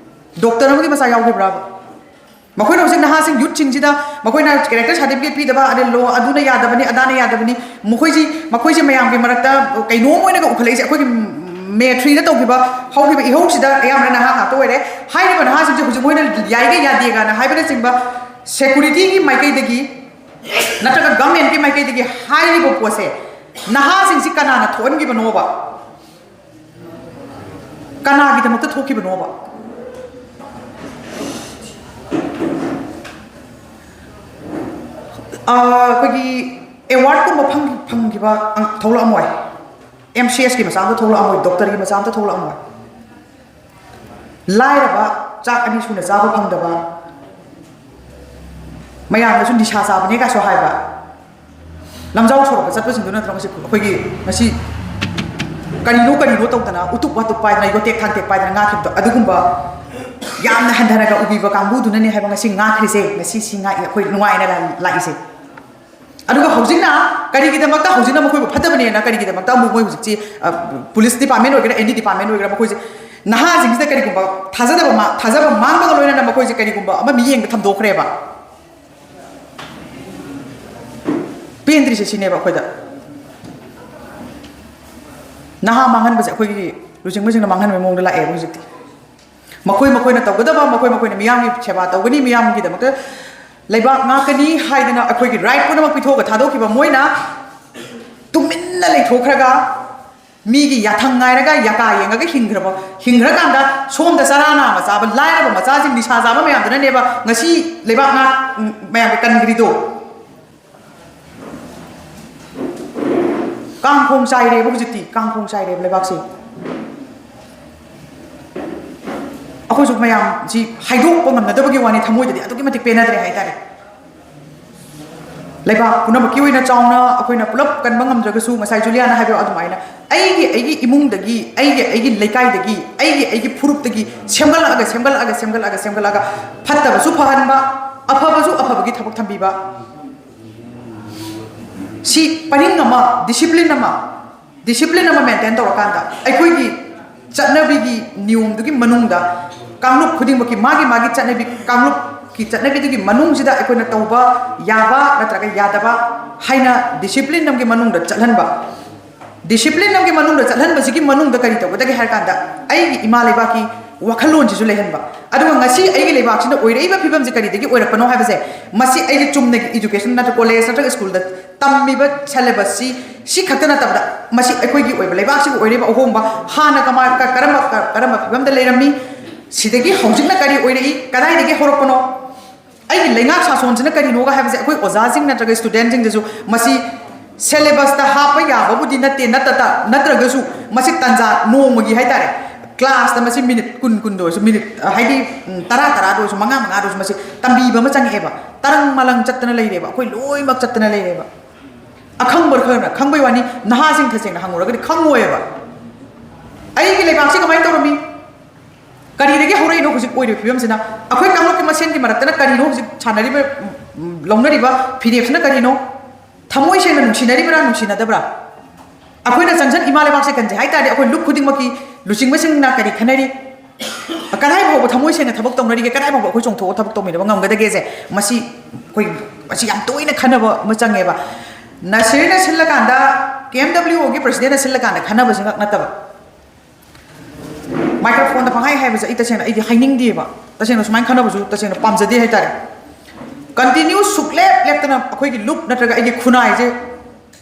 ꯗꯣꯛꯇꯔ ꯑꯃꯒꯤ ꯃꯆꯥ ꯌꯥꯎꯈꯤꯕ꯭ꯔꯥꯕ? ꯃꯈꯣꯏꯅ ꯍꯧꯖꯤꯛ ꯅꯍꯥꯁꯤꯡ, ꯌꯨꯠꯁꯤꯡꯁꯤꯗ ꯃꯈꯣꯏꯅ ꯀꯦꯔꯦꯛꯇꯔ ꯁꯥꯔꯇꯤꯐꯤꯀꯦꯠ ꯄꯤꯗꯕ, ꯑꯗꯩ ꯂꯣ, ꯑꯗꯨꯅ ꯌꯥꯗꯕꯅꯤ, ꯑꯗꯥꯅ ꯌꯥꯗꯕꯅꯤ, ꯃꯈꯣꯏꯁꯤ, ꯃꯈꯣꯏꯁꯦ ꯃꯌꯥꯝꯒꯤ ꯃꯔꯛꯇ ꯀꯩꯅꯣꯝ ꯑꯣꯏꯅꯒ ꯎꯈꯠꯂꯛꯏꯁꯦ꯫ ꯑꯩꯈꯣꯏꯒꯤ ꯃꯦ ꯊ꯭ꯔꯤꯗ ꯇꯧꯈꯤꯕ, ꯍꯧꯈꯤꯕ ꯏꯍꯧꯁꯤꯗ ꯑꯌꯥꯝꯕꯅ ꯅꯍꯥ ꯉꯥꯛꯇ ꯑꯣꯏꯔꯦ꯫ ꯍꯥꯏꯔꯤꯕ ꯅꯍꯥꯁꯤꯡꯁꯦ ꯍꯧꯖꯤꯛ ꯃꯣꯏꯅ ꯌꯥꯏꯒ ꯌꯥꯗꯦꯒꯅ ꯍꯥꯏꯕꯅꯆꯤꯡꯕ ꯁꯦꯀꯨꯔꯤꯇꯤꯒꯤ ꯃꯥꯏꯀꯩꯗꯒꯤ ꯅꯠꯇ꯭ꯔꯒ ꯒꯚꯔꯟꯃꯦꯟꯠꯀꯤ ꯃꯥꯏꯀꯩꯗꯒꯤ ꯍꯥꯏꯔꯤꯕ ꯄꯣꯠꯁꯦ ꯅꯍꯥꯁꯤꯡꯁꯤ ꯀꯅꯥꯅ ꯊꯣꯛꯍꯟꯈꯤꯕꯅꯣꯕ? ꯀꯅꯥꯒꯤꯗꯃꯛꯇ ꯊꯣꯛꯈꯤꯕꯅꯣꯕ? ꯑꯥ, ꯑꯩꯈꯣꯏꯒꯤ ꯑꯦꯋꯥꯔꯗꯀꯨꯝꯕ ꯐꯪ-, ꯐꯪꯈꯤꯕ ꯑꯪ-, ꯊꯣꯛꯂꯛꯑꯝꯃꯣꯏ꯫ ꯑꯦꯝ ꯁꯤ ꯑꯦꯁꯀꯤ ꯃꯆꯥ ꯑꯝꯇ ꯊꯣꯛꯂꯛꯑꯝꯃꯣꯏ, ꯗꯣꯛꯇꯔꯒꯤ ꯃꯆꯥ ꯑꯝꯇ ꯊꯣꯛꯂꯛꯑꯝꯃꯣꯏ꯫ ꯂꯥꯏꯔꯕ ꯆꯥꯛ ꯑꯅꯤ ꯁꯨꯅ ꯆꯥꯕ ꯐꯪꯗꯕ, ꯃꯌꯥꯝꯅꯁꯨ ꯅꯤꯁꯥ ꯆꯥꯕꯅꯦ ꯀꯥꯏꯁꯨ ꯍꯥꯏꯕ, ꯂꯝꯖꯥꯎ ꯁꯣꯔꯣꯛꯇ ꯆꯠꯄꯁꯤꯡꯗꯨ ꯅꯠꯇ꯭ꯔꯣ ꯉꯁꯤ ꯑꯩꯈꯣꯏꯒꯤ ꯉꯁꯤ ꯀꯔꯤꯅꯣ ꯀꯔꯤꯅꯣ ꯇꯧꯗꯅ, ꯎꯇꯨꯞ ꯋꯥꯇꯨꯞ ꯄꯥꯏꯗꯅ, ꯌꯣꯇꯦꯛ ꯊꯥꯡꯇꯦꯛ ꯄꯥꯏꯗꯅ ꯉꯥꯛꯈꯤꯕꯗꯣ, ꯑꯗꯨꯒꯨꯝꯕ ꯌꯥꯝꯅ ꯍꯟꯊꯅꯒ ꯎꯕꯤꯕ ꯀꯥꯡꯕꯨꯗꯨꯅꯅꯦ ꯍꯥꯏꯕ ꯉꯁꯤ ꯉꯥꯛꯈ꯭ꯔꯤꯁꯦ, ꯉꯁꯤ ꯁꯤ ꯉꯥꯛꯏ, ꯑꯩꯈꯣꯏ ꯅꯨꯡꯉꯥꯏꯅ ꯂꯥꯛꯏꯁꯦ꯫ ꯑꯗꯨꯒ ꯍꯧꯖꯤꯛꯅ ꯀꯔꯤꯒꯤꯗꯃꯛꯇ, ꯍꯧꯖꯤꯛꯅ ꯃꯈꯣꯏꯕꯨ ꯐꯠꯇꯕꯅꯦꯅ ꯀꯔꯤꯒꯤꯗꯃꯛꯇ ꯑꯃꯨꯛ ꯃꯣꯏ ꯍꯧꯖꯤꯛꯁꯤ, ꯑ, ꯄꯨꯂꯤꯁ ꯗꯤꯄꯥꯔꯠꯃꯦꯟ ꯑꯣꯏꯒꯦꯔꯥ, ꯑꯦꯅꯤ ꯗꯤꯄꯥꯔꯠꯃꯦꯟ ꯑꯣꯏꯒꯦꯔꯥ, ꯃꯈꯣꯏꯁꯦ ꯅꯍꯥꯁꯤꯡꯁꯤꯗ ꯀꯔꯤꯒꯨꯝꯕ ꯊꯥꯖꯗꯕ ꯃꯥ-, ꯊꯥꯖꯕ ꯃꯥꯡꯕꯒ ꯂꯣꯏꯅꯅ ꯃꯈꯣꯏꯁꯦ ꯀꯔꯤꯒꯨꯝꯕ ꯑꯃ ꯃꯤꯠꯌꯦꯡꯗ ꯊꯝꯗꯣꯛꯈ꯭ꯔꯦꯕ꯫ ꯄꯦꯟꯗ꯭ꯔꯤꯁꯦ ꯁꯤꯅꯦꯕ ꯑꯩꯈꯣꯏꯗ꯫ ꯅꯍꯥ ꯃꯥꯡꯍꯟꯕꯁꯦ ꯑꯩꯈꯣꯏꯒꯤ ꯂꯨꯆꯤꯡꯕꯁꯤꯡꯅ ꯃꯥꯡꯍꯟꯕꯒꯤ ꯃꯑꯣꯡꯗ ꯂꯥꯛꯑꯦꯕ ꯍꯧꯖꯤꯛꯇꯤ꯫ ꯃꯈꯣꯏ ꯃꯈꯣꯏꯅ ꯇꯧꯒꯗꯕ, ꯃꯈꯣꯏ ꯃꯈꯣꯏꯅ ꯃꯤꯌꯥꯝꯒꯤ ꯁꯦꯕꯥ ꯇꯧꯒꯅꯤ, ꯃꯤꯌꯥꯝꯒꯤꯗꯃꯛꯇ ꯂꯩꯕꯥꯛ ꯉꯥꯛꯀꯅꯤ ꯍꯥꯏꯗꯅ ꯑꯩꯈꯣꯏꯒꯤ ꯔꯥꯏꯠ ꯄꯨꯝꯅꯃꯛ ꯄꯤꯊꯣꯛꯑꯒ ꯊꯥꯗꯣꯛꯈꯤꯕ ꯃꯣꯏꯅ ꯇꯨꯃꯤꯟꯅ ꯂꯩꯊꯣꯛꯈ꯭ꯔꯒ, ꯃꯤꯒꯤ ꯌꯥꯊꯪ ꯉꯥꯏꯔꯒ, ꯌꯥꯀꯥ ꯌꯦꯡꯉꯒ ꯍꯤꯡꯈ꯭ꯔꯕ, ꯍꯤꯡꯈ꯭ꯔꯀꯥꯟꯗ ꯁꯣꯝꯗ ꯆꯔꯥ ꯅꯥꯝꯃ ꯆꯥꯕ ꯂꯥꯏꯔꯕ ꯃꯆꯥꯁꯤꯡ, ꯅꯤꯁꯥ ꯆꯥꯕ ꯃꯌꯥꯝꯗꯨꯅꯅꯦꯕ ꯉꯁꯤ ꯂꯩꯕꯥꯛ ꯉꯥꯛ-, ꯃꯌꯥꯝꯒꯤ ꯀꯟꯈ꯭ꯔꯤꯗꯣ꯫ ꯀꯥꯡꯈꯣꯡ ꯆꯥꯏꯔꯦꯕ ꯍꯧꯖꯤꯛꯇꯤ, ꯀꯥꯡꯈꯣꯡ ꯆꯥꯏꯔꯦꯕ ꯂꯩꯕꯥꯛꯁꯦ꯫ ꯑꯩꯈꯣꯏꯁꯨ ꯃꯌꯥꯝꯁꯤ ꯍꯥꯏꯗꯣꯛꯄ ꯉꯝꯅꯗꯕꯒꯤ ꯋꯥꯅꯤ, ꯊꯃꯣꯏꯗꯗꯤ ꯑꯗꯨꯛꯀꯤ ꯃꯇꯤꯛ ꯄꯦꯟꯅꯗ꯭ꯔꯦ ꯍꯥꯏꯇꯥꯔꯦ꯫ ꯂꯩꯕꯥꯛ ꯄꯨꯝꯅꯃꯛꯀꯤ ꯑꯣꯏꯅ ꯆꯥꯎꯅ ꯑꯩꯈꯣꯏꯅ ꯄꯨꯂꯞ ꯀꯟꯕ ꯉꯝꯗ꯭ꯔꯒꯁꯨ, ꯉꯁꯥꯏ ꯖꯨꯂꯤꯌꯥꯅ ꯍꯥꯏꯕ ꯑꯗꯨꯃꯥꯏꯅ, ꯑꯩꯒꯤ, ꯑꯩꯒꯤ ꯏꯃꯨꯡꯗꯒꯤ, ꯑꯩꯒꯤ, ꯑꯩꯒꯤ ꯂꯩꯀꯥꯏꯗꯒꯤ, ꯑꯩꯒꯤ, ꯑꯩꯒꯤ ꯐꯨꯔꯨꯞꯇꯒꯤ ꯁꯦꯝꯒꯠꯂꯛꯑꯒ, ꯁꯦꯝꯒꯠꯂꯛꯑꯒ, ꯁꯦꯝꯒꯠꯂꯛꯑꯒ, ꯁꯦꯝꯒꯠꯂꯛꯑꯒ, ꯐꯠꯇꯕꯁꯨ ꯐꯍꯟꯕ, ꯑꯐꯕꯁꯨ ꯑꯐꯕꯒꯤ ꯊꯕꯛ ꯊꯝꯕꯤꯕ, ꯁꯤ ꯄꯔꯤꯡ ꯑꯃ, ꯗꯤꯁꯤꯄ꯭ꯂꯤꯟ ꯑꯃ, ꯗꯤꯁꯤꯄ꯭ꯂꯤꯟ ꯑꯃ ꯃꯦꯟꯇꯦꯟ ꯇꯧꯔꯀꯥꯟꯗ, ꯑꯩꯈꯣꯏꯒꯤ ꯆꯠꯅꯕꯤꯒꯤ ꯅꯤꯌꯣꯝꯗꯨꯒꯤ ꯃꯅꯨꯡꯗ ꯀꯥꯡꯂꯨꯞ ꯈꯨꯗꯤꯡꯃꯛꯀꯤ ꯃꯥꯒꯤ ꯃꯥꯒꯤ ꯆꯠꯅꯕꯤ, ꯀꯥꯡꯂꯨꯞꯀꯤ ꯆꯠꯅꯕꯤꯗꯨꯒꯤ ꯃꯅꯨꯡꯁꯤꯗ ꯑꯩꯈꯣꯏꯅ ꯇꯧꯕ ꯌꯥꯕ ꯅꯠꯇ꯭ꯔꯒ ꯌꯥꯗꯕ ꯍꯥꯏꯅ ꯗꯤꯁꯤꯄ꯭ꯂꯤꯟ ꯑꯃꯒꯤ ꯃꯅꯨꯡꯗ ꯆꯠꯍꯟꯕ꯫ ꯗꯤꯁꯤꯄ꯭ꯂꯤꯟ ꯑꯃꯒꯤ ꯃꯅꯨꯡꯗ ꯆꯠꯍꯟꯕꯁꯤꯒꯤ ꯃꯅꯨꯡꯗ ꯀꯔꯤ ꯇꯧꯒꯗꯒꯦ ꯍꯥꯏꯔ ꯀꯥꯟꯗ, ꯑꯩꯒꯤ ꯏꯃꯥ ꯂꯩꯕꯥꯛꯀꯤ ꯋꯥꯈꯜꯂꯣꯟꯁꯤꯁꯨ ꯂꯩꯍꯟꯕ꯫ ꯑꯗꯨꯒ ꯉꯁꯤ ꯑꯩꯒꯤ ꯂꯩꯕꯥꯛꯁꯤꯗ ꯑꯣꯏꯔꯛꯏꯕ ꯐꯤꯕꯝꯁꯤ ꯀꯔꯤꯗꯒꯤ ꯑꯣꯏꯔꯛꯄꯅꯣ ꯍꯥꯏꯕꯁꯦ, ꯃꯁꯤ ꯑꯩꯒꯤ ꯆꯨꯝꯅꯒꯤ ꯏꯗꯨꯀꯦꯁꯟ ꯅꯠꯇ꯭ꯔ ꯀꯣꯂꯦꯖ ꯅꯠꯇ꯭ꯔꯒ ꯁ꯭ꯀꯨꯜꯗ ꯇꯝꯃꯤꯕ ꯁꯦꯂꯦꯕꯁꯁꯤ, ꯁꯤ ꯈꯛꯇ ꯅꯠꯇꯕꯗ, ꯃꯁꯤ ꯑꯩꯈꯣꯏꯒꯤ ꯑꯣꯏꯕ ꯂꯩꯕꯥꯛꯁꯤꯒꯤ ꯑꯣꯏꯔꯤꯕ ꯑꯍꯣꯡꯕ, ꯍꯥꯟꯅ ꯀꯃꯥꯏ-, ꯀ-, ꯀꯔꯝꯕ, ꯀ-, ꯀꯔꯝꯕ ꯐꯤꯕꯝꯗ ꯂꯩꯔꯝꯃꯤ, ꯁꯤꯗꯒꯤ ꯍꯧꯖꯤꯛꯅ ꯀꯔꯤ ꯑꯣꯏꯔꯛꯏ, ꯀꯗꯥꯏꯗꯒꯤ ꯍꯧꯔꯛꯄꯅꯣ, ꯑꯩꯒꯤ ꯂꯩꯉꯥꯛ ꯁꯥꯁꯣꯟꯁꯤꯅ ꯀꯔꯤꯅꯣꯒ ꯍꯥꯏꯕꯁꯦ ꯑꯩꯈꯣꯏ ꯑꯣꯖꯥꯁꯤꯡ ꯅꯠꯇ꯭ꯔꯒ ꯁ꯭ꯇꯨꯗꯦꯟꯁꯤꯡꯗꯁꯨ ꯃꯁꯤ ꯁꯦꯂꯦꯕꯁꯇ ꯍꯥꯞꯄ ꯌꯥꯕꯕꯨꯗꯤ ꯅꯠꯇꯦ, ꯅꯠꯇ-, ꯅꯠꯇ꯭ꯔꯒꯁꯨ ꯃꯁꯤ ꯇꯥꯟꯖꯥ ꯅꯣꯡꯃꯒꯤ ꯍꯥꯏꯇꯥꯔꯦ, ꯀ꯭ꯂꯥꯁꯇ ꯃꯁꯤ ꯃꯤꯅꯤꯠ ꯀꯨꯟ, ꯀꯨꯟꯗ ꯑꯣꯏꯔꯁꯨ, ꯃꯤꯅꯤꯠ, ꯑ, ꯍꯥꯏꯗꯤ, ꯎꯝ, ꯇꯔꯥ, ꯇꯔꯥꯗ ꯑꯣꯏꯔꯁꯨ, ꯃꯉꯥ, ꯃꯉꯥꯗ ꯑꯣꯏꯔꯁꯨ ꯃꯁꯤ ꯇꯝꯕꯤꯕ ꯑꯃ ꯆꯪꯉꯛꯑꯦꯕ꯫ ꯇꯔꯪ ꯃꯂꯪ ꯆꯠꯇꯅ ꯂꯩꯔꯦꯕ, ꯑꯩꯈꯣꯏ ꯂꯣꯏꯅꯃꯛ ꯆꯠꯇꯅ ꯂꯩꯔꯦꯕ꯫ ꯑꯈꯪꯕ ꯈꯔꯅ ꯈꯪꯕꯩ ꯋꯥꯅꯤ, ꯅꯍꯥꯁꯤꯡ ꯇꯁꯦꯡꯅ ꯍꯪꯉꯨꯔꯒꯗꯤ ꯈꯪꯉꯣꯏꯕ꯫ ꯑꯩꯒꯤ ꯂꯩꯕꯥꯛꯁꯤ ꯀꯃꯥꯏꯅ ꯇꯧꯔꯝꯃꯤ? ꯀꯔꯤꯗꯒꯤ ꯍꯧꯔꯛꯏꯅꯣ ꯍꯧꯖꯤꯛ ꯑꯣꯏꯔꯤꯕ ꯐꯤꯕꯝꯁꯤꯅ? ꯑꯩꯈꯣꯏ ꯀꯥꯡꯂꯨꯞꯀꯤ ꯃꯁꯦꯟꯒꯤ ꯃꯔꯛꯇꯅ ꯀꯔꯤꯅꯣ ꯍꯧꯖꯤꯛ ꯁꯥꯟꯅꯔꯤꯕ, ꯎꯝ, ꯂꯧꯅꯔꯤꯕ ꯐꯤꯔꯦꯞꯁꯤꯅ ꯀꯔꯤꯅꯣ? ꯊꯃꯣꯏ ꯁꯦꯡꯅ ꯅꯨꯡꯁꯤꯅꯔꯤꯕ꯭ꯔꯥ, ꯅꯨꯡꯁꯤꯅꯗꯕ꯭ꯔꯥ? ꯑꯩꯈꯣꯏꯅ ꯆꯪꯁꯟ ꯏꯃꯥ ꯂꯩꯕꯥꯛꯁꯦ ꯀꯟꯁꯦ ꯍꯥꯏ ꯇꯥꯔꯗꯤ, ꯑꯩꯈꯣꯏ ꯂꯨꯞ ꯈꯨꯗꯤꯡꯃꯛꯀꯤ ꯂꯨꯆꯤꯡꯕꯁꯤꯡꯅ ꯀꯔꯤ ꯈꯟꯅꯔꯤ? ꯀꯗꯥꯏ ꯐꯥꯎꯕ ꯊꯃꯣꯏ ꯁꯦꯡꯅ ꯊꯕꯛ ꯇꯧꯅꯔꯤꯒꯦ? ꯀꯗꯥꯏ ꯐꯥꯎꯕ ꯑꯩꯈꯣꯏ ꯆꯣꯡꯊꯣꯛꯑꯒ ꯊꯕꯛ ꯇꯧꯃꯤꯟꯅꯕ ꯉꯝꯒꯗꯒꯦꯁꯦ? ꯃꯁꯤ ꯑꯩꯈꯣꯏ, ꯃꯁꯤ ꯌꯥꯝ ꯇꯣꯏꯅ ꯈꯟꯅꯕ ꯑꯃ ꯆꯪꯉꯦꯕ꯫ ꯅꯁꯤꯔꯅ ꯁꯤꯜꯂꯀꯥꯟꯗ, ꯀꯦ ꯑꯦꯝ ꯗꯕ꯭ꯂꯤꯎ ꯑꯣꯒꯤ ꯄ꯭ꯔꯁꯤꯗꯦꯟꯅ ꯁꯤꯜꯂꯀꯥꯟꯗ ꯈꯟꯅꯕꯁꯤ ꯉꯛ ꯅꯠꯇꯕ, ꯃꯥꯏꯀ꯭ꯔꯣꯐꯣꯟꯗ ꯄꯪꯍꯥꯏ ꯍꯥꯏꯕꯁꯦ ꯑꯩ ꯇꯁꯦꯡꯅ ꯑꯩꯗꯤ ꯍꯥꯏꯅꯤꯡꯗꯦꯕ꯫ ꯇꯁꯦꯡꯅ ꯁꯨꯃꯥꯏꯅ ꯈꯟꯅꯕꯁꯨ ꯇꯁꯦꯡꯅ ꯄꯥꯝꯖꯗꯦ ꯍꯥꯏꯇꯥꯔꯦ꯫ ꯀꯟꯇꯤꯅ꯭ꯌꯨ ꯁꯨꯛꯂꯦꯞ ꯂꯦꯞꯇꯅ ꯑꯩꯈꯣꯏꯒꯤ ꯂꯨꯞ ꯅꯠꯇ꯭ꯔꯒ ꯑꯩꯒꯤ ꯈꯨꯟꯅꯥꯏꯁꯦ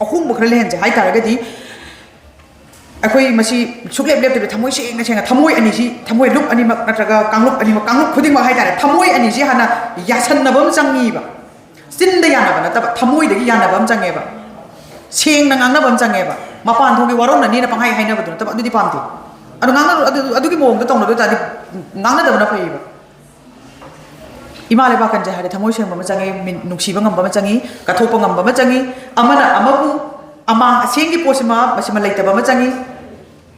ꯑꯍꯣꯡꯕ ꯈꯔ ꯂꯩꯍꯟꯁꯦ ꯍꯥꯏꯇꯥꯔꯒꯗꯤ, ꯑꯩꯈꯣꯏ ꯃꯁꯤ ꯁꯨꯛꯂꯦꯞ ꯂꯦꯞꯇꯕꯤ ꯊꯃꯣꯏ ꯁꯦꯡꯅ ꯁꯦꯡꯅ ꯊꯃꯣꯏ ꯑꯅꯤꯁꯤ, ꯊꯃꯣꯏ ꯂꯨꯞ ꯑꯅꯤꯃꯛ ꯅꯠꯇ꯭ꯔꯒ ꯀꯥꯡꯂꯨꯞ ꯑꯅꯤꯃꯛ, ꯀꯥꯡꯂꯨꯞ ꯈꯨꯗꯤꯡꯃꯛ ꯍꯥꯏꯇꯥꯔꯦ, ꯊꯃꯣꯏ ꯑꯅꯤꯁꯤ ꯍꯥꯟꯅ ꯌꯥꯁꯟꯅꯕ ꯑꯃ ꯆꯪꯉꯤꯕ꯫ ꯆꯤꯟꯗ ꯌꯥꯅꯕ ꯅꯠꯇꯕ, ꯊꯃꯣꯏꯗꯒꯤ ꯌꯥꯅꯕ ꯑꯃ ꯆꯪꯉꯦꯕ꯫ ꯁꯦꯡꯅ ꯉꯥꯡꯅꯕ ꯑꯃ ꯆꯪꯉꯦꯕ꯫ ꯃꯄꯥꯟ ꯊꯣꯡꯒꯤ ꯋꯥꯔꯧꯅꯅꯤꯅ ꯄꯪꯍꯥꯏ ꯍꯥꯏꯅꯕꯗꯨ ꯅꯠꯇꯕ, ꯑꯗꯨꯗꯤ ꯄꯥꯝꯗꯦ꯫ ꯑꯗꯨ ꯉꯥꯡꯅ-, ꯑꯗꯨ, ꯑꯗꯨꯒꯤ ꯃꯑꯣꯡꯗ ꯇꯧꯅꯕ ꯇꯥꯔꯗꯤ ꯉꯥꯡꯅꯗꯕꯅ ꯐꯩꯌꯦꯕ꯫ ꯏꯃꯥ ꯂꯩꯕꯥꯛ ꯀꯟꯖꯩ ꯍꯥꯏꯔꯗꯤ ꯊꯃꯣꯏ ꯁꯦꯡꯕ ꯑꯃ ꯆꯪꯉꯤ, ꯃꯤ-, ꯅꯨꯡꯁꯤꯕ ꯉꯝꯕ ꯑꯃ ꯆꯪꯉꯤ, ꯀꯠꯊꯣꯛꯄ ꯉꯝꯕ ꯑꯃ ꯆꯪꯉꯤ, ꯑꯃꯅ ꯑꯃꯕꯨ ꯑꯃꯥꯡ ꯑꯁꯦꯡꯒꯤ ꯄꯣꯠꯁꯤꯃ, ꯃꯁꯤꯃ ꯂꯩꯇꯕ ꯑꯃ ꯆꯪꯉꯤ꯫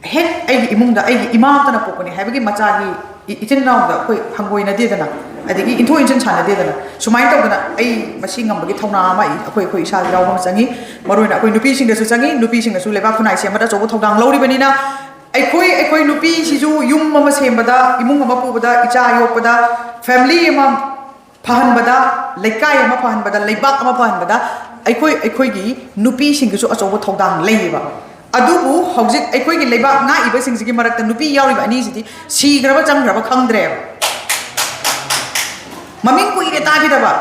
ꯍꯦꯛ ꯑꯩꯒꯤ ꯏꯃꯨꯡꯗ ꯑꯩꯒꯤ ꯏꯃꯥ ꯑꯃꯠꯇꯅ ꯄꯣꯛꯄꯅꯤ ꯍꯥꯏꯕꯒꯤ ꯃꯆꯥꯒꯤ ꯏ-, ꯏꯆꯤꯟ ꯏꯅꯥꯎꯗ ꯑꯩꯈꯣꯏ ꯍꯪꯒꯣꯏꯅꯗꯦꯗꯅ, ꯑꯗꯒꯤ ꯏꯟꯊꯣꯛ ꯏꯟꯁꯤꯟ ꯁꯥꯟꯅꯗꯦꯗꯅ, ꯁꯨꯃꯥꯏꯅ ꯇꯧꯗꯅ ꯑꯩ ꯃꯁꯤ ꯉꯝꯕꯒꯤ ꯊꯧꯅꯥ ꯑꯃ ꯑꯩ-, ꯑꯩꯈꯣꯏ, ꯑꯩꯈꯣꯏ ꯏꯁꯥꯗ ꯌꯥꯎꯕ ꯑꯃ ꯆꯪꯉꯤ꯫ ꯃꯔꯨꯑꯣꯏꯅ ꯑꯩꯈꯣꯏ ꯅꯨꯄꯤꯁꯤꯡꯗꯁꯨ ꯆꯪꯉꯤ꯫ ꯅꯨꯄꯤꯁꯤꯡꯅꯁꯨ ꯂꯩꯕꯥꯛ ꯈꯨꯟꯅꯥꯏ ꯁꯦꯝꯕꯗ ꯑꯆꯧꯕ ꯊꯧꯗꯥꯡ ꯂꯧꯔꯤꯕꯅꯤꯅ, ꯑꯩꯈꯣꯏ, ꯑꯩꯈꯣꯏ ꯅꯨꯄꯤꯁꯤꯁꯨ ꯌꯨꯝ ꯑꯃ ꯁꯦꯝꯕꯗ, ꯏꯃꯨꯡ ꯑꯃ ꯄꯨꯕꯗ, ꯏꯆꯥ ꯌꯣꯛꯄꯗ, ꯐꯦꯃꯤꯂꯤ ꯑꯃ ꯐꯍꯟꯕꯗ, ꯂꯩꯀꯥꯏ ꯑꯃ ꯐꯍꯟꯕꯗ, ꯂꯩꯕꯥꯛ ꯑꯃ ꯐꯍꯟꯕꯗ ꯑꯩꯈꯣꯏ, ꯑꯩꯈꯣꯏꯒꯤ ꯅꯨꯄꯤꯁꯤꯡꯒꯤꯁꯨ ꯑꯆꯧꯕ ꯊꯧꯗꯥꯡ ꯂꯩꯌꯦꯕ꯫ ꯑꯗꯨꯕꯨ ꯍꯧꯖꯤꯛ ꯑꯩꯈꯣꯏꯒꯤ ꯂꯩꯕꯥꯛ ꯉꯥꯛꯏꯕꯁꯤꯡꯁꯤꯒꯤ ꯃꯔꯛꯇ ꯅꯨꯄꯤ ꯌꯥꯎꯔꯤꯕ ꯑꯅꯤꯁꯤꯗꯤ ꯁꯤꯈ꯭ꯔꯕ ꯆꯪꯈ꯭ꯔꯕ ꯈꯪꯗ꯭ꯔꯦꯕ꯫ ꯃꯃꯤꯡ ꯀꯨꯏꯔꯦ ꯇꯥꯈꯤꯗꯕ,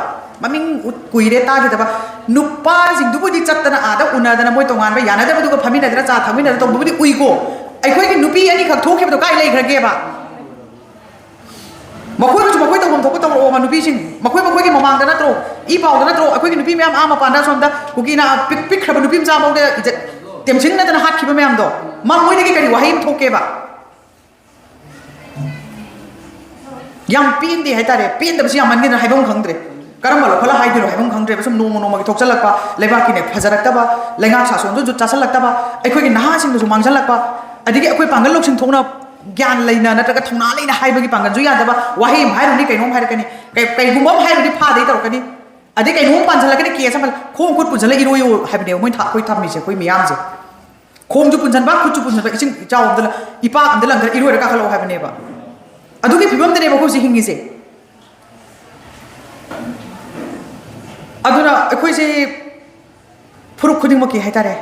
ꯃꯃꯤꯡ ꯎ-, ꯀꯨꯏꯔꯦ ꯇꯥꯈꯤꯗꯕ꯫ ꯅꯨꯄꯥꯁꯤꯡꯗꯨꯕꯨꯗꯤ ꯆꯠꯇꯅ ꯑꯥꯗ ꯎꯅꯗꯅ ꯃꯣꯏ ꯇꯣꯉꯥꯟꯕ ꯌꯥꯅꯗꯕꯗꯨꯒ ꯐꯝꯃꯤꯟꯅꯗꯅ ꯆꯥ ꯊꯛꯃꯤꯟꯅꯗꯅ ꯇꯧꯕꯕꯨꯗꯤ ꯎꯏꯀꯣ꯫ ꯑꯩꯈꯣꯏꯒꯤ ꯅꯨꯄꯤ ꯑꯅꯤꯈꯛ ꯊꯣꯛꯈꯤꯕꯗꯣ ꯀꯥꯏ ꯂꯩꯈ꯭ꯔꯒꯦꯕ? ꯃꯈꯣꯏꯅꯁꯨ ꯃꯈꯣꯏ ꯇꯧꯐꯝ ꯊꯣꯛꯄ ꯇꯧꯔꯛꯑꯣꯕ ꯅꯨꯄꯤꯁꯤꯡ꯫ ꯃꯈꯣꯏ ꯃꯈꯣꯏꯒꯤ ꯃꯃꯥꯡꯗ ꯅꯠꯇ꯭ꯔꯣ, ꯏ ꯄꯥꯎꯗ ꯅꯠꯇ꯭ꯔꯣ ꯑꯩꯈꯣꯏꯒꯤ ꯅꯨꯄꯤ ꯃꯌꯥꯝ ꯑꯥ ꯃꯄꯥꯟꯗ ꯑꯁꯣꯝꯗ ꯀꯨꯀꯤꯅ ꯄꯤꯛ-, ꯄꯤꯛꯈ꯭ꯔꯕ ꯅꯨꯄꯤ ꯃꯆꯥ ꯐꯥꯎꯗ ꯏꯖꯠ ꯇꯦꯝꯁꯤꯡꯅꯗꯅ ꯍꯥꯠꯈꯤꯕ ꯃꯌꯥꯝꯗꯣ? ꯃ-, ꯃꯣꯏꯗꯒꯤ ꯀꯔꯤ ꯋꯥꯍꯩ ꯑꯃ ꯊꯣꯛꯀꯦꯕ? ꯌꯥꯝ ꯄꯦꯟꯗꯦ ꯍꯥꯏꯇꯥꯔꯦ꯫ ꯄꯦꯟꯗꯕꯁꯤ ꯌꯥꯝꯃꯟꯒꯤꯗꯅ ꯍꯥꯏꯐꯝ ꯈꯪꯗ꯭ꯔꯦ꯫ ꯀꯔꯝꯕ ꯂꯧꯈꯠꯂ ꯍꯥꯏꯗꯣꯏꯅꯣ ꯍꯥꯏꯐꯝ ꯈꯪꯗ꯭ꯔꯦꯕ꯫ ꯁꯨꯝ ꯅꯣꯡꯃ ꯅꯣꯡꯃꯒꯤ ꯊꯣꯛꯆꯜꯂꯛꯄ, ꯂꯩꯕꯥꯛꯀꯤꯅꯦ ꯐꯖꯔꯛꯇꯕ, ꯂꯩꯉꯥꯛ ꯁꯥꯁꯣꯟꯗꯨꯁꯨ ꯆꯥꯁꯤꯜꯂꯛꯇꯕ, ꯑꯩꯈꯣꯏꯒꯤ ꯅꯍꯥꯁꯤꯡꯗꯁꯨ ꯃꯥꯡꯁꯤꯜꯂꯛꯄ, ꯑꯗꯒꯤ ꯑꯩꯈꯣꯏ ꯄꯥꯡꯒꯜ ꯂꯧꯁꯤꯡ ꯊꯣꯛꯅ ꯒ꯭ꯌꯥꯟ ꯂꯩꯅ ꯅꯠꯇ꯭ꯔꯒ ꯊꯧꯅꯥ ꯂꯩꯅ ꯍꯥꯏꯕꯒꯤ ꯄꯥꯡꯒꯜꯁꯨ ꯌꯥꯗꯕ, ꯋꯥꯍꯩ ꯑꯃ ꯍꯥꯏꯔꯨꯅꯤ ꯀꯩꯅꯣꯝ ꯍꯥꯏꯔꯛꯀꯅꯤ, ꯀꯩ- ꯀꯩꯒꯨꯝꯕ ꯑꯃ ꯍꯥꯏꯔꯨꯗꯤ ꯐꯥꯗꯩ ꯇꯧꯔꯛꯀꯅꯤ, ꯑꯗꯩ ꯀꯩꯅꯣꯝ ꯄꯥꯟꯁꯤꯜꯂꯛꯀꯅꯤ, ꯀꯦꯁ ꯑꯃ, ꯈꯣꯡ ꯈꯨꯠ ꯄꯨꯟꯁꯤꯜꯂ ꯏꯔꯣꯏꯌꯣ ꯍꯥꯏꯕꯅꯦꯕ ꯃꯣꯏ ꯊ- ꯑꯩꯈꯣꯏ ꯊꯝꯃꯤꯁꯦ, ꯑꯩꯈꯣꯏ ꯃꯤꯌꯥꯝꯁꯦ꯫ ꯈꯣꯡꯁꯨ ꯄꯨꯟꯁꯤꯟꯕ, ꯈꯨꯠꯁꯨ ꯄꯨꯟꯁꯤꯟꯕ, ꯏꯁꯤꯡ ꯏꯆꯥꯎ ꯑꯝꯗ ꯂ- ꯏꯄꯥꯛ ꯑꯝꯗ ꯂꯪꯗ ꯏꯔꯣꯏꯔ ꯀꯥꯈꯠꯂꯛꯑꯣ ꯍꯥꯏꯕꯅꯦꯕ꯫ ꯑꯗꯨꯒꯤ ꯐꯤꯕꯝꯗꯅꯦꯕ ꯑꯩꯈꯣꯏ ꯍꯧꯖꯤꯛ ꯍꯤꯡꯉꯤꯁꯦ꯫ ꯑꯗꯨꯅ ꯑꯩꯈꯣꯏꯁꯦ ꯐꯨꯔꯨꯞ ꯈꯨꯗꯤꯡꯃꯛꯀꯤ ꯍꯥꯏꯇꯥꯔꯦ,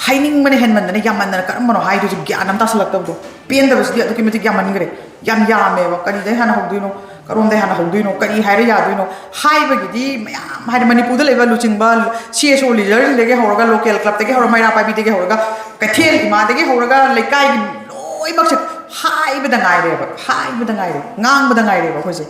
ꯍꯥꯏꯅꯤꯡꯕꯅ ꯍꯦꯟꯃꯟꯗꯅ ꯌꯥꯝꯃꯟꯗꯅ ꯀꯔꯝꯕꯅꯣ ꯍꯥꯏꯗꯣꯏꯁꯦ ꯒ꯭ꯌꯥꯟ ꯑꯃ ꯇꯥꯁꯜꯂꯛꯇꯕꯗꯣ꯫ ꯄꯦꯟꯗꯕꯁꯤꯗꯤ ꯑꯗꯨꯛꯀꯤ ꯃꯇꯤꯛ ꯌꯥꯝꯃꯟꯈ꯭ꯔꯦ꯫ ꯌꯥꯝ ꯌꯥꯝꯃꯦꯕ꯫ ꯀꯔꯤꯗꯩ ꯍꯥꯟꯅ ꯍꯧꯗꯣꯏꯅꯣ? ꯀꯔꯣꯝꯗꯩ ꯍꯥꯟꯅ ꯍꯧꯗꯣꯏꯅꯣ? ꯀꯔꯤ ꯍꯥꯏꯔ ꯌꯥꯗꯣꯏꯅꯣ? ꯍꯥꯏꯕꯒꯤꯗꯤ ꯃꯌꯥꯝ ꯍꯥꯏꯗꯤ ꯃꯅꯤꯄꯨꯔꯗ ꯂꯩꯕ ꯂꯨꯆꯤꯡꯕ ꯁꯤ ꯑꯦꯁ ꯑꯣ ꯂꯤꯗꯔꯁꯤꯡꯗꯒꯤ ꯍꯧꯔꯒ, ꯂꯣꯀꯦꯜ ꯀ꯭ꯂꯕꯇꯒꯤ ꯍꯧꯔꯒ, ꯃꯩꯔꯥ ꯄꯥꯏꯕꯤꯗꯒꯤ ꯍꯧꯔꯒ, ꯀꯩꯊꯦꯜ ꯏꯃꯥꯗꯒꯤ ꯍꯧꯔꯒ, ꯂꯩꯀꯥꯏꯒꯤ ꯂꯣꯏꯅꯃꯛꯁꯦ ꯍꯥꯏꯕꯗ ꯉꯥꯏꯔꯦꯕ, ꯍꯥꯏꯕꯗ ꯉꯥꯏꯔꯦ, ꯉꯥꯡꯕꯗ ꯉꯥꯏꯔꯦꯕ ꯑꯩꯈꯣꯏꯁꯦ꯫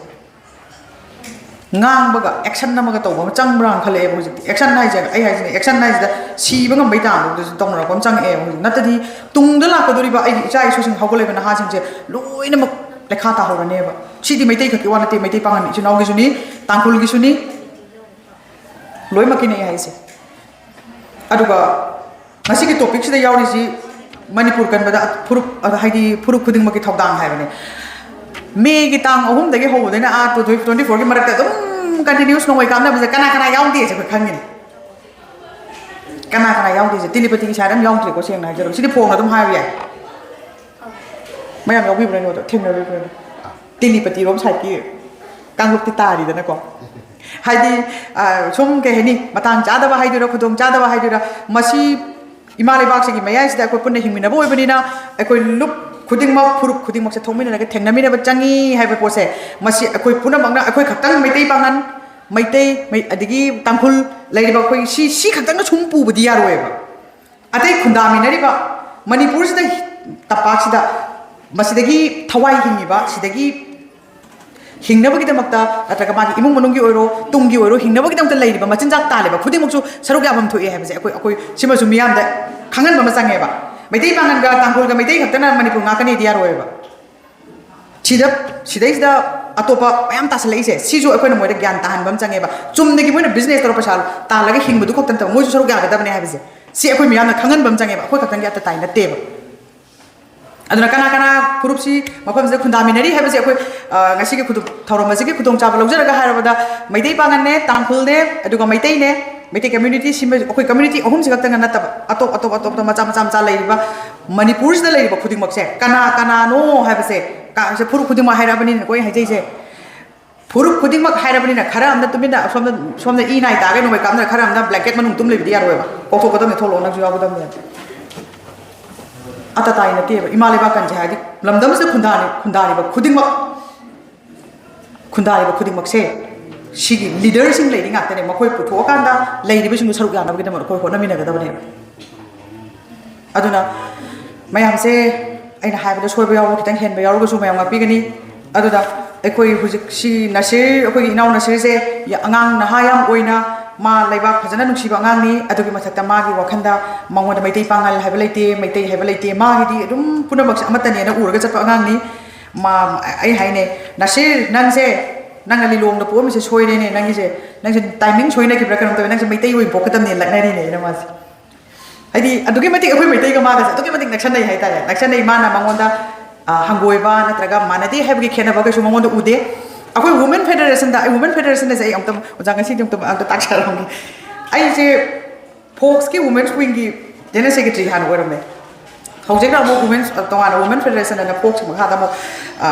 ꯉꯥꯡꯕꯒ ꯑꯦꯛꯁꯟ ꯑꯃꯒ ꯇꯧꯕ ꯑꯃ ꯆꯪꯕ꯭ꯔꯥꯅ ꯈꯜꯂꯛꯑꯦꯕ ꯍꯧꯖꯤꯛꯇꯤ꯫ ꯑꯦꯛꯁꯟ ꯍꯥꯏꯁꯦ, ꯑꯩ ꯍꯥꯏꯁꯤꯅꯦ, ꯑꯦꯛꯁꯟ ꯍꯥꯏꯁꯤꯗ ꯁꯤꯕ ꯉꯝꯕꯩ ꯇꯥꯡꯗꯨꯗꯁꯨ ꯇꯧꯅꯔꯛꯄ ꯑꯃ ꯆꯪꯉꯛꯑꯦꯕ ꯍꯧꯖꯤꯛ꯫ ꯅꯠꯇꯗꯤ ꯇꯨꯡꯗ ꯂꯥꯛꯀꯗꯧꯔꯤꯕ ꯑꯩꯒꯤ ꯏꯆꯥ ꯏꯁꯨꯁꯤꯡ, ꯍꯧꯒꯠꯂꯛꯏꯕ ꯅꯍꯥꯁꯤꯡꯁꯦ ꯂꯣꯏꯅꯃꯛ ꯂꯩꯈꯥ ꯇꯥꯍꯧꯔꯅꯦꯕ꯫ ꯁꯤꯗꯤ ꯃꯩꯇꯩ ꯈꯛꯀꯤ ꯋꯥ ꯅꯠꯇꯦ, ꯃꯩꯇꯩ ꯄꯥꯉꯜ ꯏꯆꯤꯜ ꯏꯅꯥꯎꯒꯤꯁꯨꯅꯤ, ꯇꯥꯡꯈꯨꯜꯒꯤꯁꯨꯅꯤ, ꯂꯣꯏꯅꯃꯛꯀꯤꯅꯦ ꯑꯩ ꯍꯥꯏꯁꯦ꯫ ꯑꯗꯨꯒ ꯉꯁꯤꯒꯤ ꯇꯣꯄꯤꯛꯁꯤꯗ ꯌꯥꯎꯔꯤꯁꯤ ꯃꯅꯤꯄꯨꯔ ꯀꯟꯕꯗ ꯐꯨꯔꯨꯞ, ꯑ, ꯍꯥꯏꯗꯤ ꯐꯨꯔꯨꯞ ꯈꯨꯗꯤꯡꯃꯛꯀꯤ ꯊꯧꯗꯥꯡ ꯍꯥꯏꯕꯅꯦ꯫ ꯃꯦꯒꯤ ꯇꯥꯡ ꯑꯍꯨꯝꯗꯒꯤ ꯍꯧꯕꯗꯩꯅ ꯑꯥ two thousand twenty four ꯒꯤ ꯃꯔꯛꯇ ꯑꯗꯨꯝ continuous ꯅꯣꯡꯃꯩ ꯀꯥꯞꯅꯕꯁꯦ ꯀꯅꯥ ꯀꯅꯥ ꯌꯥꯎꯗꯦꯁꯦ ꯑꯩꯈꯣꯏ ꯈꯪꯉꯤꯅꯦ꯫ ꯀꯅꯥ ꯀꯅꯥ ꯌꯥꯎꯗꯦꯁꯦ? ꯇꯤꯂꯤꯄꯇꯤꯒꯤ ꯁꯥꯏꯠ ꯑꯃ ꯌꯥꯎꯗ꯭ꯔꯤꯀꯣ, ꯁꯦꯡꯅ ꯍꯥꯏꯖꯔꯕ꯫ ꯁꯤꯗꯤ ꯐꯣꯡꯅ ꯑꯗꯨꯝ ꯍꯥꯏꯕ ꯌꯥꯏ꯫ ꯃꯌꯥꯝ ꯌꯥꯎꯕꯤꯕ꯭ꯔꯥ ꯌꯦꯡꯉꯣ, ꯊꯦꯡꯅꯕꯤꯕ꯭ꯔꯥ? ꯇꯤꯂꯤꯄꯇꯤꯔꯣꯝ ꯁꯥꯏꯠꯀꯤ ꯀꯥꯡꯂꯨꯞꯇꯤ ꯇꯥꯔꯤꯗꯅꯀꯣ꯫ ꯍꯥꯏꯗꯤ, ꯑ, ꯁꯨꯝ ꯀꯩ ꯍꯥꯏꯅꯤ, ꯃꯇꯥꯡ ꯆꯥꯗꯕ ꯍꯥꯏꯗꯣꯏꯔꯥ, ꯈꯨꯗꯣꯡ ꯆꯥꯗꯕ ꯍꯥꯏꯗꯣꯏꯔꯥ, ꯃꯁꯤ ꯏꯃꯥ ꯂꯩꯕꯥꯛꯁꯤꯒꯤ ꯃꯌꯥꯏꯁꯤꯗ ꯑꯩꯈꯣꯏ ꯄꯨꯟꯅ ꯍꯤꯡꯃꯤꯟꯅꯕ ꯑꯣꯏꯕꯅꯤꯅ, ꯑꯩꯈꯣꯏ ꯂꯨꯞ ꯈꯨꯗꯤꯡꯃꯛ, ꯐꯨꯔꯨꯞ ꯈꯨꯗꯤꯡꯃꯛꯁꯦ ꯊꯣꯛꯃꯤꯟꯅꯔꯒ ꯊꯦꯡꯅꯃꯤꯟꯅꯕ ꯆꯪꯉꯤ ꯍꯥꯏꯕ ꯄꯣꯠꯁꯦ, ꯃꯁꯤ ꯑꯩꯈꯣꯏ ꯄꯨꯝꯅꯃꯛꯅ, ꯑꯩꯈꯣꯏ ꯈꯛꯇꯪ ꯃꯩꯇꯩ ꯄꯥꯉꯜ, ꯃꯩꯇꯩ, ꯃꯩ-, ꯑꯗꯒꯤ ꯇꯥꯡꯈꯨꯜ ꯂꯩꯔꯤꯕ ꯑꯩꯈꯣꯏ ꯁꯤ, ꯁꯤ ꯈꯛꯇꯪꯅ ꯁꯨꯝ ꯄꯨꯕꯗꯤ ꯌꯥꯔꯣꯏꯕ꯫ ꯑꯇꯩ ꯈꯨꯟꯗꯥꯃꯤꯟꯅꯔꯤꯕ ꯃꯅꯤꯄꯨꯔꯁꯤꯗ, ꯇꯝꯄꯥꯛꯁꯤꯗ, ꯃꯁꯤꯗꯒꯤ ꯊꯋꯥꯏ ꯍꯤꯡꯉꯤꯕ, ꯁꯤꯗꯒꯤ ꯍꯤꯡꯅꯕꯒꯤꯗꯃꯛꯇ ꯅꯠꯇ꯭ꯔꯒ ꯃꯥꯒꯤ ꯏꯃꯨꯡ ꯃꯅꯨꯡꯒꯤ ꯑꯣꯏꯔꯣ, ꯇꯨꯡꯒꯤ ꯑꯣꯏꯔꯣ, ꯍꯤꯡꯅꯕꯒꯤꯗꯃꯛꯇ ꯂꯩꯔꯤꯕ ꯃꯆꯤꯟꯖꯥꯛ ꯇꯥꯜꯂꯤꯕ ꯈꯨꯗꯤꯡꯃꯛꯁꯨ ꯁꯔꯨꯛ ꯌꯥꯐꯝ ꯊꯣꯛꯑꯦ ꯍꯥꯏꯕꯁꯦ ꯑꯩꯈꯣꯏ, ꯑꯩꯈꯣꯏ ꯁꯤꯃꯁꯨ ꯃꯤꯌꯥꯝꯗ ꯈꯪꯍꯟꯕ ꯑꯃ ꯆꯪꯉꯦꯕ꯫ ꯃꯩꯇꯩ ꯄꯥꯉꯜꯒ ꯇꯥꯡꯈꯨꯜꯒ ꯃꯩꯇꯩ ꯈꯛꯇꯅ ꯃꯅꯤꯄꯨꯔ ꯉꯥꯛꯀꯅꯤꯗꯤ ꯌꯥꯔꯣꯏꯕ꯫ ꯁꯤꯗ, ꯁꯤꯗꯩꯁꯤꯗ ꯑꯇꯣꯞꯄ ꯃꯌꯥꯝ ꯇꯥꯁꯜꯂꯛꯏꯁꯦ, ꯁꯤꯁꯨ ꯑꯩꯈꯣꯏꯅ ꯃꯣꯏꯗ ꯒ꯭ꯌꯥꯟ ꯇꯥꯍꯟꯕ ꯑꯃ ꯆꯪꯉꯦꯕ꯫ ꯆꯨꯝꯅꯒꯤ ꯃꯣꯏꯅ ꯕꯤꯖꯤꯅꯦꯁ ꯇꯧꯔ ꯄꯩꯁꯥ ꯇꯥꯜꯂꯒ ꯍꯤꯡꯕꯗꯨ ꯈꯛꯇ ꯅꯠꯇꯕ, ꯃꯣꯏꯁꯨ ꯁꯔꯨꯛ ꯌꯥꯒꯗꯕꯅꯦ ꯍꯥꯏꯕꯁꯦ, ꯁꯤ ꯑꯩꯈꯣꯏ ꯃꯤꯌꯥꯝꯅ ꯈꯪꯍꯟꯕ ꯑꯃ ꯆꯪꯉꯦꯕ꯫ ꯑꯩꯈꯣꯏ ꯈꯛꯇꯪꯒꯤ ꯑꯇ ꯇꯥꯏ ꯅꯠꯇꯦꯕ꯫ ꯑꯗꯨꯅ ꯀꯅꯥ ꯀꯅꯥ ꯐꯨꯔꯨꯞꯁꯤ ꯃꯐꯝꯁꯤꯗ ꯈꯨꯟꯗꯥꯃꯤꯟꯅꯔꯤ ꯍꯥꯏꯕꯁꯦ ꯑꯩꯈꯣꯏ, ꯑ, ꯉꯁꯤꯒꯤ ꯈꯨꯗꯣꯡ-, ꯊꯧꯔꯝ ꯑꯁꯤꯒꯤ ꯈꯨꯗꯣꯡꯆꯥꯕ ꯂꯧꯖꯔꯒ ꯍꯥꯏꯔꯕꯗ, ꯃꯩꯇꯩ ꯄꯥꯉꯜꯅꯦ, ꯇꯥꯡꯈꯨꯜꯅꯦ, ꯑꯗꯨꯒ ꯃꯩꯇꯩꯅꯦ, ꯃꯩꯇꯩ community ꯁꯤꯃ ꯑꯩꯈꯣꯏ community ꯑꯍꯨꯝꯁꯤ ꯈꯛꯇꯪꯒ ꯅꯠꯇꯕ, ꯑꯇꯣꯞ ꯑꯇꯣꯞ ꯑꯇꯣꯞꯄ ꯃꯆꯥ ꯃꯆꯥ ꯃꯆꯥ ꯂꯩꯔꯤꯕ ꯃꯅꯤꯄꯨꯔꯁꯤꯗ ꯂꯩꯔꯤꯕ ꯈꯨꯗꯤꯡꯃꯛꯁꯦ ꯀꯅꯥ ꯀꯅꯥꯅꯣ ꯍꯥꯏꯕꯁꯦ, ꯀ-, ꯁꯦ ꯐꯨꯔꯨꯞ ꯈꯨꯗꯤꯡꯃꯛ ꯍꯥꯏꯔꯛꯑꯕꯅꯤꯅꯀꯣ ꯑꯩ ꯍꯥꯏꯖꯩꯁꯦ꯫ ꯐꯨꯔꯨꯞ ꯈꯨꯗꯤꯡꯃꯛ ꯍꯥꯏꯔꯕꯅꯤꯅ ꯈꯔ ꯑꯃꯅ ꯇꯨꯃꯤꯟꯅ ꯁꯣꯝꯗ, ꯁꯣꯝꯗ ꯏ ꯅꯥꯏ ꯇꯥꯒꯩ ꯅꯣꯡꯃꯩ ꯀꯥꯞꯅꯔ ꯈꯔ ꯑꯃꯅ blanket ꯃꯅꯨꯡ ꯇꯨꯝ ꯂꯩꯕꯗꯤ ꯌꯥꯔꯣꯏꯕ꯫ ꯀꯧꯊꯣꯛꯀꯗꯕꯅꯤ, ꯊꯣꯛꯂꯛꯑꯣ, ꯅꯪꯁꯨ ꯌꯥꯎꯒꯗꯕꯅꯤ꯫ ꯑꯇ ꯇꯥꯏ ꯅꯠꯇꯦꯕ꯫ ꯏꯃꯥ ꯂꯩꯕꯥꯛ ꯀꯟꯁꯦ ꯍꯥꯏꯗꯤ ꯂꯝꯗꯝꯁꯤꯗ ꯈꯨꯟꯗꯥꯔꯤ-, ꯈꯨꯟꯗꯥꯔꯤꯕ ꯈꯨꯗꯤꯡꯃꯛ, ꯈꯨꯟꯗꯥꯔꯤꯕ ꯈꯨꯗꯤꯡꯃꯛꯁꯦ ꯁꯤꯒꯤ leaderꯁꯤꯡ ꯂꯩꯔꯤ ꯉꯥꯛꯇꯅꯦ꯫ ꯃꯈꯣꯏ ꯄꯨꯊꯣꯛꯑꯀꯥꯟꯗ ꯂꯩꯔꯤꯕꯁꯤꯡꯗꯨ ꯁꯔꯨꯛ ꯌꯥꯅꯕꯒꯤꯗꯃꯛ ꯑꯩꯈꯣꯏ ꯍꯣꯠꯅꯃꯤꯟꯅꯒꯗꯕꯅꯦꯕ꯫ ꯑꯗꯨꯅ ꯃꯌꯥꯝꯁꯦ, ꯑꯩꯅ ꯍꯥꯏꯕꯗ ꯁꯣꯏꯕ ꯌꯥꯎꯕ, ꯈꯤꯇꯪ ꯍꯦꯟꯕ ꯌꯥꯎꯔꯒꯁꯨ ꯃꯌꯥꯝ ꯉꯥꯛꯄꯤꯒꯅꯤ꯫ ꯑꯗꯨꯗ ꯑꯩꯈꯣꯏ ꯍꯧꯖꯤꯛ ꯁꯤ ꯅꯁꯤꯔ, ꯑꯩꯈꯣꯏꯒꯤ ꯏꯅꯥꯎ ꯅꯁꯤꯔꯁꯦ ꯌꯥ-, ꯑꯉꯥꯡ ꯅꯍꯥ ꯌꯥꯝ ꯑꯣꯏꯅ, ꯃꯥ ꯂꯩꯕꯥꯛ ꯐꯖꯅ ꯅꯨꯡꯁꯤꯕ ꯑꯉꯥꯡꯅꯤ꯫ ꯑꯗꯨꯒꯤ ꯃꯊꯛꯇ ꯃꯥꯒꯤ ꯋꯥꯈꯜꯗ ꯃꯉꯣꯟꯗ ꯃꯩꯇꯩ ꯄꯥꯉꯜ ꯍꯥꯏꯕ ꯂꯩꯇꯦ, ꯃꯩꯇꯩ ꯍꯥꯏꯕ ꯂꯩꯇꯦ꯫ ꯃꯥꯒꯤꯗꯤ ꯑꯗꯨꯝ ꯄꯨꯝꯅꯃꯛꯁꯦ ꯑꯃꯠꯇꯅꯦꯅ ꯎꯔꯒ ꯆꯠꯄ ꯑꯉꯥꯡꯅꯤ꯫ ꯃꯥ, ꯑꯩ ꯍꯥꯏꯅꯦ, "ꯅꯁꯤꯔ, ꯅꯪꯁꯦ, ꯅꯪꯅ ꯂꯤꯂꯣꯡꯗ ꯄꯣꯛꯑꯝꯃꯤꯁꯦ ꯁꯣꯏꯔꯦꯅꯦ, ꯅꯪꯒꯤꯁꯦ, ꯅꯪꯁꯦ timing ꯁꯣꯏꯅꯈꯤꯕ꯭ꯔꯥ ꯀꯩꯅꯣꯝ ꯇꯧꯋꯦ, ꯅꯪꯁꯦ ꯃꯩꯇꯩ ꯑꯣꯏꯅ ꯄꯣꯛꯀꯗꯕꯅꯦ" ꯂꯛꯅꯔꯤꯅꯦ ꯑꯩꯅ ꯃꯥꯁꯦ꯫ ꯍꯥꯏꯗꯤ ꯑꯗꯨꯛꯀꯤ ꯃꯇꯤꯛ ꯑꯩꯈꯣꯏ ꯃꯩꯇꯩꯒ ꯃꯥꯒꯁꯦ ꯑꯗꯨꯛꯀꯤ ꯃꯇꯤꯛ ꯅꯛꯁꯟꯅꯩ ꯍꯥꯏꯇꯥꯔꯦ꯫ ꯅꯛꯁꯟꯅꯩ, ꯃꯥꯅ ꯃꯉꯣꯟꯗ, ꯑ, ꯍꯪꯒꯣꯏꯕ ꯅꯠꯇ꯭ꯔꯒ ꯃꯥꯟꯅꯗꯦ ꯍꯥꯏꯕꯒꯤ ꯈꯦꯠꯅꯕ ꯀꯩꯁꯨ ꯃꯉꯣꯟꯗ ꯎꯗꯦ꯫ ꯑꯩꯈꯣꯏ women federationꯗ, ꯑꯩ women federationꯗꯁꯦ ꯑꯩ ꯑꯃꯨꯛꯇ, ꯑꯣꯖꯥ, ꯉꯁꯤꯗꯤ ꯑꯃꯨꯛꯇ, ꯑꯝꯇ ꯇꯥꯛꯆꯔꯝꯒꯦ꯫ ꯑꯩꯁꯦ ꯐꯣꯛꯁꯀꯤ women's wingꯒꯤ general secretary ꯍꯥꯟꯅ ꯑꯣꯏꯔꯝꯃꯦ꯫ ꯍꯧꯖꯤꯛꯅ ꯑꯃꯨꯛ women's, ꯑ, ꯇꯣꯉꯥꯟꯅ women federation ꯑꯅ ꯐꯣꯛꯁꯀꯤ ꯃꯈꯥꯗ ꯑꯃꯨꯛ, ꯑ,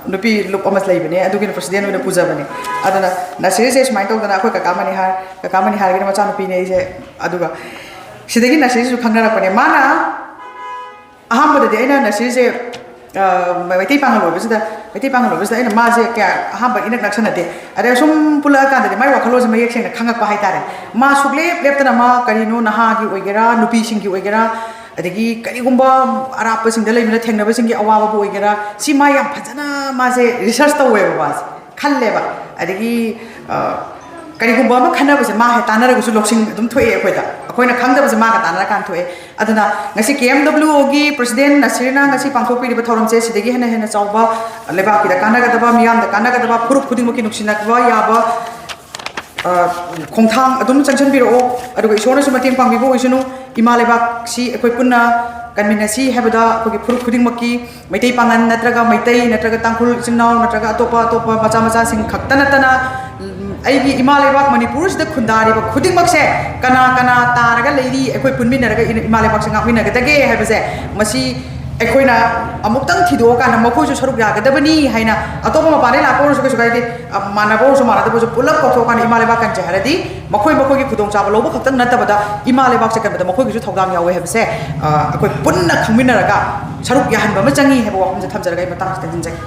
ꯅꯨꯄꯤ ꯂꯨꯞ ꯑꯃ ꯂꯩꯕꯅꯦ, ꯑꯗꯨꯒꯤꯅ president ꯑꯣꯏꯅ ꯄꯨꯖꯕꯅꯦ꯫ ꯑꯗꯨꯅ ꯅꯁꯤꯔꯁꯦ ꯁꯨꯃꯥꯏꯅ ꯇꯧꯗꯅ ꯑꯩꯈꯣꯏ ꯀꯀꯥ ꯃꯅꯤꯍꯥꯔ, ꯀꯀꯥ ꯃꯅꯤꯍꯥꯔꯒꯤꯅ ꯃꯆꯥꯅꯨꯄꯤꯅꯦ ꯑꯩꯁꯦ꯫ ꯑꯗꯨꯒ ꯁꯤꯗꯒꯤ ꯅꯁꯤꯔꯁꯤꯁꯨ ꯈꯪꯅꯔꯛꯄꯅꯦ꯫ ꯃꯥꯅ ꯑꯍꯥꯟꯕꯗꯗꯤ ꯑꯩꯅ ꯅꯁꯤꯔꯁꯦ, ꯑ, ꯃꯩꯇꯩ ꯄꯥꯉꯜ ꯑꯣꯏꯕꯁꯤꯗ, ꯃꯩꯇꯩ ꯄꯥꯉꯜ ꯑꯣꯏꯕꯁꯤꯗ ꯑꯩꯅ ꯃꯥꯁꯦ ꯀꯌꯥ ꯑꯍꯥꯟꯕ ꯏꯅꯛ ꯅꯛꯁꯟꯅꯗꯦ꯫ ꯑꯗꯩ ꯁꯨꯝ ꯄꯨꯜꯂꯛꯑꯀꯥꯟꯗꯗꯤ ꯃꯥꯏ ꯋꯥꯈꯜꯂꯣꯟꯁꯦ ꯃꯌꯦꯛ ꯁꯦꯡꯅ ꯈꯪꯉꯛꯄ ꯍꯥꯏꯇꯥꯔꯦ꯫ ꯃꯥ ꯁꯨꯛꯂꯦꯞ ꯂꯦꯞꯇꯅ ꯃꯥ ꯀꯔꯤꯅꯣ, ꯅꯍꯥꯒꯤ ꯑꯣꯏꯒꯦꯔꯥ, ꯅꯨꯄꯤꯁꯤꯡꯒꯤ ꯑꯣꯏꯒꯦꯔꯥ, ꯑꯗꯒꯤ ꯀꯔꯤꯒꯨꯝꯕ ꯑꯔꯥꯞꯄꯁꯤꯡꯗ ꯂꯩꯕꯅ ꯊꯦꯡꯅꯕꯁꯤꯡꯒꯤ ꯑꯋꯥꯕꯕꯨ ꯑꯣꯏꯒꯦꯔꯥ, ꯁꯤ ꯃꯥ ꯌꯥꯝ ꯐꯖꯅ ꯃꯥꯁꯦ research ꯇꯧꯋꯦꯕ ꯃꯥꯁꯦ꯫ ꯈꯜꯂꯦꯕ꯫ ꯑꯗꯒꯤ, ꯑ, ꯀꯔꯤꯒꯨꯝꯕ ꯑꯃ ꯈꯟꯅꯕꯁꯦ ꯃꯥ ꯍꯦꯛ ꯇꯥꯟꯅꯔꯒꯁꯨ ꯂꯧꯁꯤꯡ ꯑꯗꯨꯝ ꯊꯣꯛꯑꯦ ꯑꯩꯈꯣꯏꯗ꯫ ꯑꯩꯈꯣꯏꯅ ꯈꯪꯗꯕꯁꯦ ꯃꯥꯒ ꯇꯥꯟꯅꯔꯀꯥꯟꯗ ꯊꯣꯛꯑꯦ꯫ ꯑꯗꯨꯅ ꯉꯁꯤ ꯀꯦ ꯑꯦꯝ ꯗꯕ꯭ꯂꯤꯎ ꯑꯣꯒꯤ president ꯅꯁꯤꯔꯅ ꯉꯁꯤ ꯄꯥꯡꯊꯣꯛꯄꯤꯔꯤꯕ ꯊꯧꯔꯝꯁꯦ ꯁꯤꯗꯒꯤ ꯍꯦꯟꯅ ꯍꯦꯟꯅ ꯆꯥꯎꯕ, ꯂꯩꯕꯥꯛꯀꯤꯗ ꯀꯥꯟꯅꯒꯗꯕ, ꯃꯤꯌꯥꯝꯗ ꯀꯥꯟꯅꯒꯗꯕ, ꯐꯨꯔꯨꯞ ꯈꯨꯗꯤꯡꯃꯛꯀꯤ ꯅꯨꯡꯁꯤꯅꯕ ꯌꯥꯕ, ꯑ, ꯈꯣꯡꯊꯥꯡ ꯑꯗꯨꯝ ꯆꯪꯁꯤꯟꯕꯤꯔꯛꯑꯣ꯫ ꯑꯗꯨꯒ ꯏꯁꯣꯔꯅꯁꯨ ꯃꯇꯦꯡ ꯄꯥꯡꯕꯤꯕ ꯑꯣꯏꯁꯅꯨ꯫ ꯏꯃꯥ ꯂꯩꯕꯥꯛꯁꯤ ꯑꯩꯈꯣꯏ ꯄꯨꯟꯅ ꯀꯟꯃꯤꯟꯅꯁꯤ ꯍꯥꯏꯕꯗ ꯑꯩꯈꯣꯏꯒꯤ ꯐꯨꯔꯨꯞ ꯈꯨꯗꯤꯡꯃꯛꯀꯤ, ꯃꯩꯇꯩ ꯄꯥꯉꯟ ꯅꯠꯇ꯭ꯔꯒ ꯃꯩꯇꯩ ꯅꯠꯇ꯭ꯔꯒ ꯇꯥꯡꯈꯨꯜ ꯏꯆꯤꯟ ꯏꯅꯥꯎ ꯅꯠꯇ꯭ꯔꯒ ꯑꯇꯣꯞꯄ ꯑꯇꯣꯞꯄ ꯃꯆꯥ ꯃꯆꯥꯁꯤꯡ ꯈꯛꯇ ꯅꯠꯇꯅ, ꯎꯝ, ꯑꯩꯒꯤ ꯏꯃꯥ ꯂꯩꯕꯥꯛ ꯃꯅꯤꯄꯨꯔꯁꯤꯗ ꯈꯨꯟꯗꯥꯔꯤꯕ ꯈꯨꯗꯤꯡꯃꯛꯁꯦ ꯀꯅꯥ ꯀꯅꯥ ꯇꯥꯔꯒ ꯂꯩꯔꯤ, ꯑꯩꯈꯣꯏ ꯄꯨꯟꯃꯤꯟꯅꯔꯒ ꯏ-, ꯏꯃꯥ ꯂꯩꯕꯥꯛꯁꯦ ꯉꯥꯛꯃꯤꯟꯅꯒꯗꯒꯦ ꯍꯥꯏꯕꯁꯦ, ꯃꯁꯤ ꯑꯩꯈꯣꯏꯅ ꯑꯃꯨꯛꯇꯪ ꯊꯤꯗꯣꯛꯑꯀꯥꯟꯗ ꯃꯈꯣꯏꯁꯨ ꯁꯔꯨꯛ ꯌꯥꯒꯗꯕꯅꯤ ꯍꯥꯏꯅ, ꯑꯇꯣꯞꯄ ꯃꯄꯥꯟꯗꯩ ꯂꯥꯛꯄ ꯑꯣꯏꯔꯁꯨ ꯀꯩꯁꯨ ꯀꯥꯏꯗꯦ, ꯑ, ꯃꯥꯟꯅꯕ ꯑꯣꯏꯔꯁꯨ ꯃꯥꯟꯅꯗꯕ ꯑꯣꯏꯔꯁꯨ ꯄꯨꯂꯞ ꯀꯧꯊꯣꯛꯑꯀꯥꯟꯗ ꯏꯃꯥ ꯂꯩꯕꯥꯛ ꯀꯟꯁꯦ ꯍꯥꯏꯔꯗꯤ ꯃꯈꯣꯏ ꯃꯈꯣꯏꯒꯤ ꯈꯨꯗꯣꯡꯆꯥꯕ ꯂꯧꯕ ꯈꯛꯇꯪ ꯅꯠꯇꯕꯗ ꯏꯃꯥ ꯂꯩꯕꯥꯛꯁꯦ ꯀꯟꯕꯗ ꯃꯈꯣꯏꯒꯤꯁꯨ ꯊꯧꯗꯥꯡ ꯌꯥꯎꯋꯦ ꯍꯥꯏꯕꯁꯦ, ꯑ, ꯑꯩꯈꯣꯏ ꯄꯨꯟꯅ ꯈꯪꯃꯤꯟꯅꯔꯒ ꯁꯔꯨꯛ ꯌꯥꯍꯟꯕ ꯑꯃ ꯆꯪꯉꯤ ꯍꯥꯏꯕ ꯋꯥꯐꯝꯁꯦ ꯊꯝꯖꯔꯒ ꯑꯩ ꯃꯇꯥꯡꯁꯤꯗ ꯊꯝꯖꯒꯦ꯫